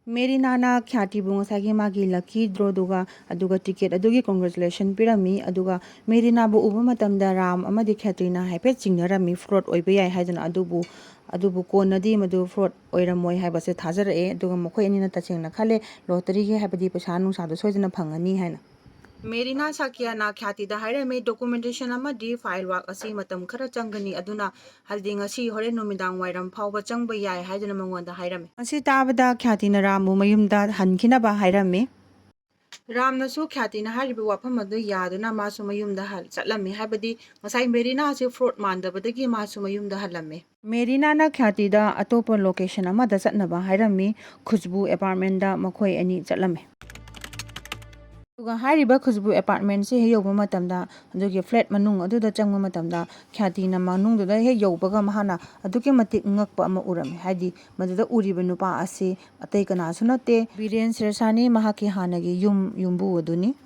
ꯃꯦꯔꯤꯅꯥꯅ ꯈ꯭ꯌꯥꯇꯤꯕꯨ ꯉꯁꯥꯏꯒꯤ ꯃꯥꯒꯤ lucky drawꯗꯨꯒ ꯑꯗꯨꯒ ticket ꯑꯗꯨꯒꯤ congratulation ꯄꯤꯔꯝꯃꯤ꯫ ꯑꯗꯨꯒ ꯃꯦꯔꯤꯅꯥꯕꯨ ꯎꯕ ꯃꯇꯝꯗ ꯔꯥꯝ ꯑꯃꯗꯤ ꯈ꯭ꯌꯥꯇꯤꯅ ꯍꯥꯏꯐꯦꯠ ꯆꯤꯡꯅꯔꯝꯃꯤ, fraud ꯑꯣꯏꯕ ꯌꯥꯏ ꯍꯥꯏꯗꯨꯅ꯫ ꯑꯗꯨꯕꯨ ꯑꯗꯨꯕꯨ ꯀꯣꯟꯅꯗꯤ ꯃꯗꯨ fraud ꯑꯣꯏꯔꯝꯃꯣꯏ ꯍꯥꯏꯕꯁꯦ ꯊꯥꯖꯔꯛꯑꯦ꯫ ꯑꯗꯨꯒ ꯃꯈꯣꯏ ꯑꯅꯤꯅ ꯇꯁꯦꯡꯅ ꯈꯜꯂꯦ lotteryꯒꯤ ꯍꯥꯏꯕꯗꯤ ꯄꯩꯁꯥ ꯅꯨꯡꯁꯥꯗꯣ ꯁꯣꯏꯗꯅ ꯐꯪꯒꯅꯤ ꯍꯥꯏꯅ꯫ ꯃꯦꯔꯤꯅꯥ ꯁꯥꯀꯤꯌꯥꯅ ꯈ꯭ꯌꯥꯇꯤꯗ ꯍꯥꯏꯔꯝꯃꯤ, documentation ꯑꯃꯗꯤ file work ꯑꯁꯤ ꯃꯇꯝ ꯈꯔ ꯆꯪꯒꯅꯤ, ꯑꯗꯨꯅ ꯍꯥꯏꯕꯗꯤ ꯉꯁꯤ ꯍꯣꯔꯦꯟ ꯅꯨꯃꯤꯗꯥꯡ ꯋꯥꯏꯔꯝ ꯐꯥꯎꯕ ꯆꯪꯕ ꯌꯥꯏ ꯍꯥꯏꯗꯨꯅ ꯃꯉꯣꯟꯗ ꯍꯥꯏꯔꯝꯃꯤ꯫ ꯃꯁꯤ ꯇꯥꯕꯗ ꯈ꯭ꯌꯥꯇꯤꯅ ꯔꯥꯝꯕꯨ ꯃꯌꯨꯝꯗ ꯍꯟꯈꯤꯅꯕ ꯍꯥꯏꯔꯝꯃꯤ꯫ ꯔꯥꯝꯅꯁꯨ ꯈ꯭ꯌꯥꯇꯤꯅ ꯍꯥꯏꯔꯤꯕ ꯋꯥꯐꯝ ꯑꯗꯨ ꯌꯥꯗꯨꯅ ꯃꯥꯁꯨ ꯃꯌꯨꯝꯗ ꯍꯜ-, ꯆꯠꯂꯝꯃꯤ꯫ ꯍꯥꯏꯕꯗꯤ ꯉꯁꯥꯏ ꯃꯦꯔꯤꯅꯥ ꯑꯁꯤ fraud ꯃꯥꯟꯗꯕꯗꯒꯤ ꯃꯥꯁꯨ ꯃꯌꯨꯝꯗ ꯍꯜꯂꯝꯃꯤ꯫ ꯃꯦꯔꯤꯅꯥꯅ ꯈ꯭ꯌꯥꯇꯤꯗ ꯑꯇꯣꯞꯄ location ꯑꯃꯗ ꯆꯠꯅꯕ ꯍꯥꯏꯔꯝꯃꯤ꯫ ꯈꯨꯁꯕꯨ apartmentꯗ ꯃꯈꯣꯏ ꯑꯅꯤ ꯆꯠꯂꯝꯃꯤ꯫ ꯑꯗꯨꯒ ꯍꯥꯏꯔꯤꯕ ꯈꯨꯁꯕꯨ apartmentꯁꯤ ꯍꯦꯛ ꯌꯧꯕ ꯃꯇꯝꯗ ꯑꯗꯨꯒꯤ flat ꯃꯅꯨꯡ ꯑꯗꯨꯗ ꯆꯪꯕ ꯃꯇꯝꯗ ꯈ꯭ꯌꯥꯇꯤꯅ ꯃꯅꯨꯡꯗꯨꯗ ꯍꯦꯛ ꯌꯧꯕꯒ ꯃꯍꯥꯛꯅ ꯑꯗꯨꯛꯀꯤ ꯃꯇꯤꯛ ꯉꯛꯄ ꯑꯃ ꯎꯔꯝꯃꯤ꯫ ꯍꯥꯏꯗꯤ ꯃꯗꯨꯗ ꯎꯔꯤꯕ ꯅꯨꯄꯥ ꯑꯁꯤ ꯑꯇꯩ ꯀꯅꯥꯁꯨ ꯅꯠꯇꯦ, ꯕꯤꯔꯦꯟ ꯁꯤꯔꯁꯥꯅꯤ, ꯃꯍꯥꯛꯀꯤ ꯍꯥꯟꯅꯒꯤ ꯌꯨꯝ ꯌꯨꯝꯕꯨ ꯑꯗꯨꯅꯤ꯫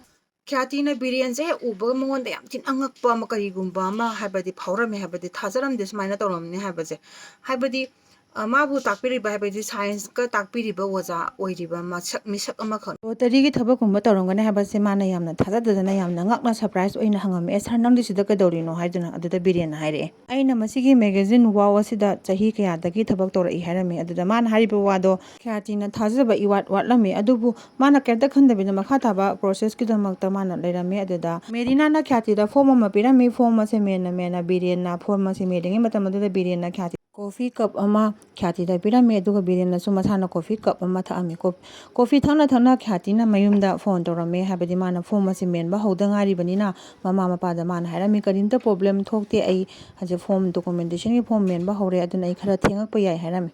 ꯈ꯭ꯌꯥꯇꯤꯅ ꯕꯤꯔꯦꯟꯁꯦ ꯍꯦꯛ ꯎꯕꯒ ꯃꯉꯣꯟꯗ ꯌꯥꯝ ꯊꯤꯅ ꯑꯉꯛꯄ ꯑꯃ, ꯀꯔꯤꯒꯨꯝꯕ ꯑꯃ ꯍꯥꯏꯕꯗꯤ ꯐꯥꯎꯔꯝꯃꯦ, ꯍꯥꯏꯕꯗꯤ ꯊꯥꯖꯔꯝꯗꯦ ꯁꯨꯃꯥꯏꯅ ꯇꯧꯔꯝꯅꯤ ꯍꯥꯏꯕꯁꯦ꯫ ꯍꯥꯏꯕꯗꯤ, ꯑ, ꯃꯥꯕꯨ ꯇꯥꯛꯄꯤꯔꯤꯕ ꯍꯥꯏꯕꯗꯤ scienceꯀ ꯇꯥꯛꯄꯤꯔꯤꯕ ꯑꯣꯖꯥ ꯑꯣꯏꯔꯤꯕ ꯃꯁꯛ, ꯃꯤꯁꯛ ꯑꯃꯈꯛ꯫ Lotteryꯒꯤ ꯊꯕꯛꯀꯨꯝꯕ ꯇꯧꯔꯝꯒꯅꯤ ꯍꯥꯏꯕꯁꯦ ꯃꯥꯅ ꯌꯥꯝꯅ ꯊꯥꯖꯗꯗꯅ ꯌꯥꯝꯅ ꯉꯛꯅ surprise ꯑꯣꯏꯅ ꯍꯪꯉꯝꯃꯤ, "ꯑꯦ sir, ꯅꯪꯗꯤ ꯁꯤꯗ ꯀꯩꯗꯧꯔꯤꯅꯣ?" ꯍꯥꯏꯗꯨꯅ꯫ ꯑꯗꯨꯗ ꯕꯤꯔꯦꯟꯅ ꯍꯥꯏꯔꯛꯑꯦ, "ꯑꯩꯅ ꯃꯁꯤꯒꯤ magazine Wow ꯑꯁꯤꯗ ꯆꯍꯤ ꯀꯌꯥꯗꯒꯤ ꯊꯕꯛ ꯇꯧꯔꯛꯏ" ꯍꯥꯏꯔꯝꯃꯤ꯫ ꯑꯗꯨꯗ ꯃꯥꯅ ꯍꯥꯏꯔꯤꯕ ꯋꯥꯗꯣ ꯈ꯭ꯌꯥꯇꯤꯅ ꯊꯥꯖꯕ ꯏꯋꯥꯠ ꯋꯥꯠꯂꯝꯃꯤ꯫ ꯑꯗꯨꯕꯨ ꯃꯥꯅ ꯀꯩꯝꯇ ꯈꯟꯗꯕꯤꯗ ꯃꯈꯥ ꯇꯥꯕ processꯀꯤꯗꯃꯛꯇ ꯃꯥꯅ ꯂꯩꯔꯝꯃꯤ꯫ ꯑꯗꯨꯗ ꯃꯦꯔꯤꯅꯥꯅ ꯈ꯭ꯌꯥꯇꯤꯗ form ꯑꯃ ꯄꯤꯔꯝꯃꯤ꯫ Form ꯑꯁꯦ ꯃꯦꯟꯅ ꯃꯦꯟꯅ ꯕꯤꯔꯦꯟꯅ form ꯑꯁꯦ ꯃꯦꯜꯂꯤꯉꯩ ꯃꯇꯝ ꯑꯗꯨꯗ ꯕꯤꯔꯦꯟꯅ ꯈ꯭ꯌꯥꯇꯤ coffee cup ꯑꯃ ꯈ꯭ꯌꯥꯇꯤꯗ ꯄꯤꯔꯝꯃꯤ꯫ ꯑꯗꯨꯒ ꯕꯤꯔꯦꯟꯅꯁꯨ ꯃꯁꯥꯅ coffee cup ꯑꯃ ꯊꯛꯑꯝꯃꯤ꯫ Co-, coffee ꯊꯛꯅ ꯊꯛꯅ ꯈ꯭ꯌꯥꯇꯤꯅ ꯃꯌꯨꯝꯗ phone ꯇꯧꯔꯝꯃꯤ꯫ ꯍꯥꯏꯕꯗꯤ ꯃꯥꯅ form ꯑꯁꯦ ꯃꯦꯟꯕ ꯍꯧꯗ ꯉꯥꯏꯔꯤꯕꯅꯤꯅ ꯃꯃꯥ ꯃꯄꯥꯗ ꯃꯥꯅ ꯍꯥꯏꯔꯝꯃꯤ, "ꯀꯔꯤꯝꯇ problem ꯊꯣꯛꯇꯦ, ꯑꯩ ꯍꯧꯖꯤꯛ form, documentationꯒꯤ form ꯃꯦꯟꯕ ꯍꯧꯔꯦ, ꯑꯗꯨꯅ ꯑꯩ ꯈꯔ ꯊꯦꯡꯉꯛꯄ ꯌꯥꯏ" ꯍꯥꯏꯔꯝꯃꯤ꯫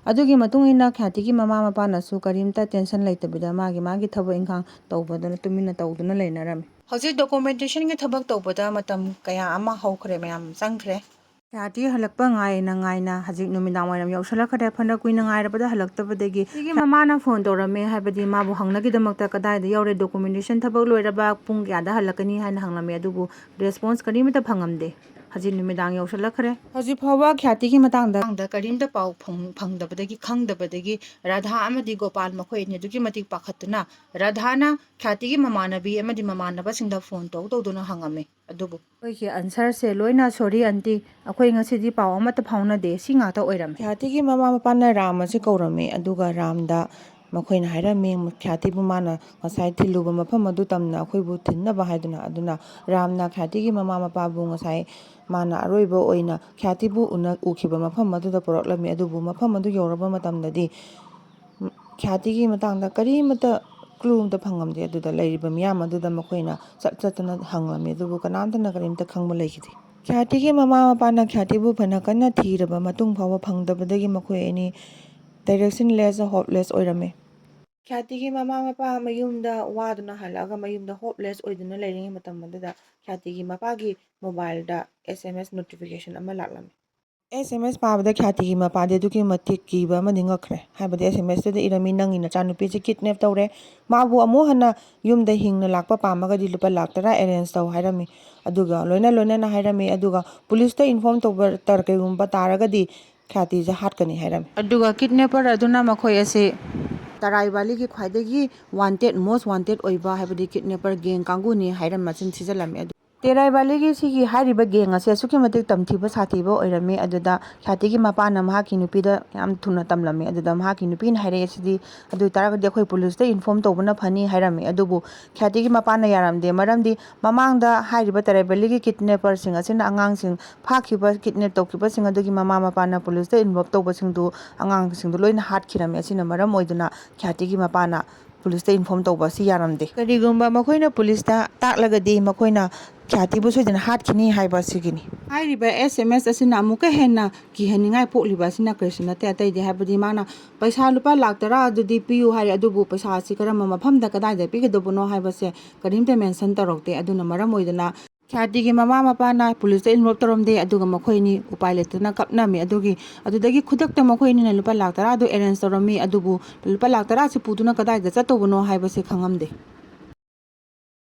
ꯑꯗꯨꯒꯤ ꯃꯇꯨꯡ ꯏꯟꯅ ꯈ꯭ꯌꯥꯇꯤꯒꯤ ꯃꯃꯥ ꯃꯄꯥꯅꯁꯨ ꯀꯔꯤꯝꯇ tension ꯂꯩꯇꯕꯤꯗ ꯃꯥꯒꯤ ꯃꯥꯒꯤ ꯊꯕꯛ ꯏꯪꯈꯥꯡ ꯇꯧꯕꯗꯨꯅ ꯇꯨꯃꯤꯟꯅ ꯇꯧꯗꯨꯅ ꯂꯩꯅꯔꯝꯃꯤ꯫ ꯍꯧꯖꯤꯛ documentation ꯒꯤ ꯊꯕꯛ ꯇꯧꯕꯗ ꯃꯇꯝ ꯀꯌꯥ ꯑꯃ ꯍꯧꯈ꯭ꯔꯦ, ꯃꯌꯥꯝ ꯆꯪꯈ꯭ꯔꯦ꯫ ꯈ꯭ꯌꯥꯇꯤ ꯍꯜꯂꯛꯄ ꯉꯥꯏꯅ ꯉꯥꯏꯅ ꯍꯧꯖꯤꯛ ꯅꯨꯃꯤꯗꯥꯡ ꯋꯥꯏꯔꯝ ꯌꯧꯁꯜꯂꯛꯈ꯭ꯔꯦ꯫ ꯐꯅ ꯀꯨꯏꯅ ꯉꯥꯏꯔꯕꯗ ꯍꯜꯂꯛꯇꯕꯗꯒꯤ ꯁꯤꯒꯤ ꯃꯃꯥꯅ phone ꯇꯧꯔꯝꯃꯦ, ꯍꯥꯏꯕꯗꯤ ꯃꯥꯕꯨ ꯍꯪꯅꯒꯤꯗꯃꯛꯇ ꯀꯗꯥꯏꯗ ꯌꯧꯔꯦ, documentation ꯊꯕꯛ ꯂꯣꯏꯔꯕ, ꯄꯨꯡ ꯀꯌꯥꯗ ꯍꯜꯂꯛꯀꯅꯤ ꯍꯥꯏꯅ ꯍꯪꯂꯝꯃꯦ, ꯑꯗꯨꯕꯨ response ꯀꯔꯤꯃꯇ ꯐꯪꯉꯝꯗꯦ꯫ ꯍꯧꯖꯤꯛ ꯅꯨꯃꯤꯗꯥꯡ ꯌꯧꯁꯜꯂꯛꯈ꯭ꯔꯦ꯫ ꯍꯧꯖꯤꯛ ꯐꯥꯎꯕ ꯈ꯭ꯌꯥꯇꯤꯒꯤ ꯃꯇꯥꯡꯗ ꯀꯔꯤꯝꯇ ꯄꯥꯎ ꯐꯪ-, ꯐꯪꯗꯕꯗꯒꯤ, ꯈꯪꯗꯕꯗꯒꯤ ꯔꯥꯙꯥ ꯑꯃꯗꯤ ꯒꯣꯄꯥꯜ ꯃꯈꯣꯏ ꯑꯅꯤ ꯑꯗꯨꯛꯀꯤ ꯃꯇꯤꯛ ꯄꯥꯈꯠꯇꯨꯅ ꯔꯥꯙꯥꯅ ꯈ꯭ꯌꯥꯇꯤꯒꯤ ꯃꯃꯥꯟꯅꯕꯤ ꯑꯃꯗꯤ ꯃꯃꯥꯟꯅꯕꯁꯤꯡꯗ phone ꯇꯧ ꯇꯧꯗꯨꯅ ꯍꯪꯉꯝꯃꯤ꯫ ꯑꯗꯨꯕꯨ ꯑꯩꯈꯣꯏꯒꯤ answer ꯁꯦ ꯂꯣꯏꯅ "Sorry aunty, ꯑꯩꯈꯣꯏ ꯉꯁꯤꯗꯤ ꯄꯥꯎ ꯑꯃꯠꯇ ꯐꯥꯎꯅꯗꯦ", ꯁꯤ ꯉꯥꯛꯇ ꯑꯣꯏꯔꯝꯃꯤ꯫ ꯈ꯭ꯌꯥꯇꯤꯒꯤ ꯃꯃꯥ ꯃꯄꯥꯅ ꯔꯥꯝ ꯑꯁꯤ ꯀꯧꯔꯝꯃꯤ, ꯑꯗꯨꯒ ꯔꯥꯝꯗ ꯃꯈꯣꯏꯅ ꯍꯥꯏꯔꯝꯃꯤ, ꯈ꯭ꯌꯥꯇꯤꯕꯨ ꯃꯥꯅ ꯉꯁꯥꯏ ꯊꯤꯜꯂꯨꯕ ꯃꯐꯝ ꯑꯗꯨ ꯇꯝꯅ ꯑꯩꯈꯣꯏꯕꯨ ꯊꯤꯟꯅꯕ ꯍꯥꯏꯗꯨꯅ꯫ ꯑꯗꯨꯅ ꯔꯥꯝꯅ ꯈ꯭ꯌꯥꯇꯤꯒꯤ ꯃꯃꯥ ꯃꯄꯥꯕꯨ ꯉꯁꯥꯏ ꯃꯥꯅ ꯑꯔꯣꯏꯕ ꯑꯣꯏꯅ ꯈ꯭ꯌꯥꯇꯤꯕꯨ ꯎꯅ-, ꯎꯈꯤꯕ ꯃꯐꯝ ꯑꯗꯨꯗ ꯄꯨꯔꯛꯂꯝꯃꯤ꯫ ꯑꯗꯨꯕꯨ ꯃꯐꯝ ꯑꯗꯨ ꯌꯧꯔꯕ ꯃꯇꯝꯗꯗꯤ ꯈ꯭ꯌꯥꯇꯤꯒꯤ ꯃꯇꯥꯡꯗ ꯀꯔꯤꯃꯠꯇ clue ꯑꯃꯠꯇ ꯐꯪꯉꯝꯗꯦ꯫ ꯑꯗꯨꯗ ꯂꯩꯔꯤꯕ ꯃꯤꯌꯥꯝ ꯑꯗꯨꯗ ꯃꯈꯣꯏꯅ ꯆꯠ ꯆꯠꯇꯅ ꯍꯪꯂꯝꯃꯤ, ꯑꯗꯨꯕꯨ ꯀꯅꯥꯝꯇꯅ ꯀꯔꯤꯝꯇ ꯈꯪꯕ ꯂꯩꯈꯤꯗꯦ꯫ ꯈ꯭ꯌꯥꯇꯤꯒꯤ ꯃꯃꯥ ꯃꯄꯥꯅ ꯈ꯭ꯌꯥꯇꯤꯕꯨ ꯐꯅ ꯀꯟꯅ ꯊꯤꯔꯕ ꯃꯇꯨꯡ ꯐꯥꯎꯕ ꯐꯪꯗꯕꯗꯒꯤ ꯃꯈꯣꯏ ꯑꯅꯤ directionless, hopeless ꯑꯣꯏꯔꯝꯃꯤ꯫ ꯈ꯭ꯌꯥꯇꯤꯒꯤ ꯃꯃꯥ ꯃꯄꯥ ꯃꯌꯨꯝꯗ ꯋꯥꯗꯨꯅ ꯍꯜꯂꯛꯑꯒ ꯃꯌꯨꯝꯗ hopeless ꯑꯣꯏꯗꯨꯅ ꯂꯩꯔꯤꯉꯩ ꯃꯇꯝ ꯑꯗꯨꯗ ꯈ꯭ꯌꯥꯇꯤꯒꯤ ꯃꯄꯥꯒꯤ mobile ꯗ S M S notification ꯑꯃ ꯂꯥꯛꯂꯝꯃꯤ꯫ S M S ꯄꯥꯕꯗ ꯈ꯭ꯌꯥꯇꯤꯒꯤ ꯃꯄꯥꯗꯤ ꯑꯗꯨꯛꯀꯤ ꯃꯇꯤꯛ ꯀꯤꯕ ꯑꯃꯗꯤ ꯉꯛꯈ꯭ꯔꯦ꯫ ꯍꯥꯏꯕꯗꯤ S M S ꯇꯨꯗ ꯏꯔꯝꯃꯤ, "ꯅꯪꯒꯤ ꯅꯆꯥꯅꯨꯄꯤꯁꯤ kidnap ꯇꯧꯔꯦ, ꯃꯥꯕꯨ ꯑꯃꯨꯛ ꯍꯟꯅ ꯌꯨꯝꯗ ꯍꯤꯡꯅ ꯂꯥꯛꯄ ꯄꯥꯝꯃꯒꯗꯤ ꯂꯨꯄꯥ ꯂꯥꯛ ꯇꯔꯥ arrange ꯇꯧ" ꯍꯥꯏꯔꯝꯃꯤ꯫ ꯑꯗꯨꯒ ꯂꯣꯏꯅ ꯂꯣꯏꯅꯅ ꯍꯥꯏꯔꯝꯃꯤ, ꯑꯗꯨꯒ police ꯇ inform ꯇꯧꯕ ꯇꯔ-, ꯀꯩꯒꯨꯝꯕ ꯇꯥꯔꯒꯗꯤ ꯈ꯭ꯌꯥꯇꯤꯁꯦ ꯍꯥꯠꯀꯅꯤ ꯍꯥꯏꯔꯝꯃꯤ꯫ ꯑꯗꯨꯒ kidnapper ꯑꯗꯨꯅ ꯃꯈꯣꯏ ꯑꯁꯤ ꯇꯔꯥꯏ valley ꯒꯤ ꯈ꯭ꯋꯥꯏꯗꯒꯤ wanted, most wanted ꯑꯣꯏꯕ, ꯍꯥꯏꯕꯗꯤ kidnapper gang ꯀꯥꯡꯕꯨꯅꯤ ꯍꯥꯏꯔꯝ ꯃꯆꯤꯟ ꯊꯤꯖꯤꯜꯂꯝꯃꯤ꯫ ꯑꯗꯨ ꯇꯦꯔꯥꯏ valley ꯒꯤ ꯁꯤꯒꯤ ꯍꯥꯏꯔꯤꯕ gang ꯑꯁꯦ ꯑꯁꯨꯛꯀꯤ ꯃꯇꯤꯛ ꯇꯝꯊꯤꯕ ꯁꯥꯊꯤꯕ ꯑꯣꯏꯔꯝꯃꯤ꯫ ꯑꯗꯨꯗ ꯈ꯭ꯌꯥꯇꯤꯒꯤ ꯃꯄꯥꯅ ꯃꯍꯥꯛꯀꯤ ꯅꯨꯄꯤꯗ ꯌꯥꯝ ꯊꯨꯅ ꯇꯝꯂꯝꯃꯤ꯫ ꯑꯗꯨꯗ ꯃꯍꯥꯛꯀꯤ ꯅꯨꯄꯤꯅ ꯍꯥꯏꯔꯛꯑꯦ, "ꯁꯤꯗꯤ ꯑꯗꯨ ꯑꯣꯏꯇꯥꯔꯒꯗꯤ ꯑꯩꯈꯣꯏ police ꯇ inform ꯇꯧꯕꯅ ꯐꯅꯤ" ꯍꯥꯏꯔꯝꯃꯤ꯫ ꯑꯗꯨꯕꯨ ꯈ꯭ꯌꯥꯇꯤꯒꯤ ꯃꯄꯥꯅ ꯌꯥꯔꯝꯗꯦ, ꯃꯔꯝꯗꯤ ꯃꯃꯥꯡꯗ ꯍꯥꯏꯔꯤꯕ ꯇꯦꯔꯥꯏ valley ꯒꯤ kidnapper ꯁꯤꯡ ꯑꯁꯤꯅ ꯑꯉꯥꯡꯁꯤꯡ ꯐꯥꯈꯤꯕ, kidnap ꯇꯧꯈꯤꯕꯁꯤꯡ ꯑꯗꯨꯒꯤ ꯃꯃꯥ ꯃꯄꯥꯅ police ꯇ involve ꯇꯧꯕꯁꯤꯡꯗꯨ, ꯑꯉꯥꯡꯁꯤꯡꯗꯨ ꯂꯣꯏꯅ ꯍꯥꯠꯈꯤꯔꯝꯃꯤ꯫ ꯑꯁꯤꯅ ꯃꯔꯝ ꯑꯣꯏꯗꯨꯅ ꯈ꯭ꯌꯥꯇꯤꯒꯤ ꯃꯄꯥꯅ ꯄꯨꯂꯤꯁꯇ ꯏꯟꯐꯣꯔꯝ ꯇꯧꯕ ꯑꯁꯤ ꯌꯥꯔꯝꯗꯦ꯫ ꯀꯔꯤꯒꯨꯝꯕ ꯃꯈꯣꯏꯅ ꯄꯨꯂꯤꯁꯇ ꯇꯥꯛꯂꯒꯗꯤ ꯃꯈꯣꯏꯅ ꯈ꯭ꯌꯥꯇꯤꯕꯨ ꯁꯣꯏꯗꯅ ꯍꯥꯠꯈꯤꯅꯤ ꯍꯥꯏꯕ ꯑꯁꯤꯒꯤꯅꯤ꯫ ꯍꯥꯏꯔꯤꯕ ꯑꯦꯁ ꯑꯦꯝ ꯑꯦꯁ ꯑꯁꯤꯅ ꯑꯃꯨꯛꯀ ꯍꯦꯟꯅ ꯀꯤꯍꯟꯅꯤꯡꯉꯥꯏ ꯄꯣꯛꯂꯤꯕ ꯑꯁꯤꯅ ꯀꯔꯤꯁꯨ ꯅꯠꯇꯦ, ꯑꯇꯩꯗꯤ ꯍꯥꯏꯕꯗꯤ ꯃꯥꯅ ꯄꯩꯁꯥ ꯂꯨꯄꯥ ꯂꯥꯛ ꯇꯔꯥ ꯑꯗꯨꯗꯤ ꯄꯤꯌꯨ ꯍꯥꯏꯔꯦ, ꯑꯗꯨꯕꯨ ꯄꯩꯁꯥ ꯑꯁꯤ ꯀꯔꯝꯕ ꯃꯐꯝꯗ ꯀꯗꯥꯏꯗ ꯄꯤꯒꯗꯕꯅꯣ ꯍꯥꯏꯕꯁꯦ ꯀꯔꯤꯝꯇ ꯃꯦꯟꯁꯟ ꯇꯧꯔꯛꯇꯦ꯫ ꯑꯗꯨꯅ ꯃꯔꯝ ꯑꯣꯏꯗꯅ ꯈ꯭ꯌꯥꯇꯤꯒꯤ ꯃꯃꯥ ꯃꯄꯥꯅ ꯄꯨꯂꯤꯁꯇ ꯏꯟꯐꯣꯔꯝ ꯇꯧꯔꯝꯗꯦ, ꯑꯗꯨꯒ ꯃꯈꯣꯏ ꯑꯅꯤ ꯎꯄꯥꯏ ꯂꯩꯇꯅ ꯀꯞꯅꯔꯝꯃꯤ꯫ ꯑꯗꯨꯒꯤ ꯑꯗꯨꯗꯒꯤ ꯈꯨꯗꯛꯇ ꯃꯈꯣꯏ ꯑꯅꯤꯅ ꯂꯨꯄꯥ ꯂꯥꯛ ꯇꯔꯥꯗꯨ ꯑꯦꯔꯦꯟꯖ ꯇꯧꯔꯝꯃꯤ, ꯑꯗꯨꯕꯨ ꯂꯨꯄꯥ ꯂꯥꯛ ꯇꯔꯥꯁꯤ ꯄꯨꯗꯨꯅ ꯀꯗꯥꯏꯗ ꯆꯠꯇꯧꯕꯅꯣ ꯍꯥꯏꯕꯁꯤ ꯈꯪꯉꯝꯗꯦ꯫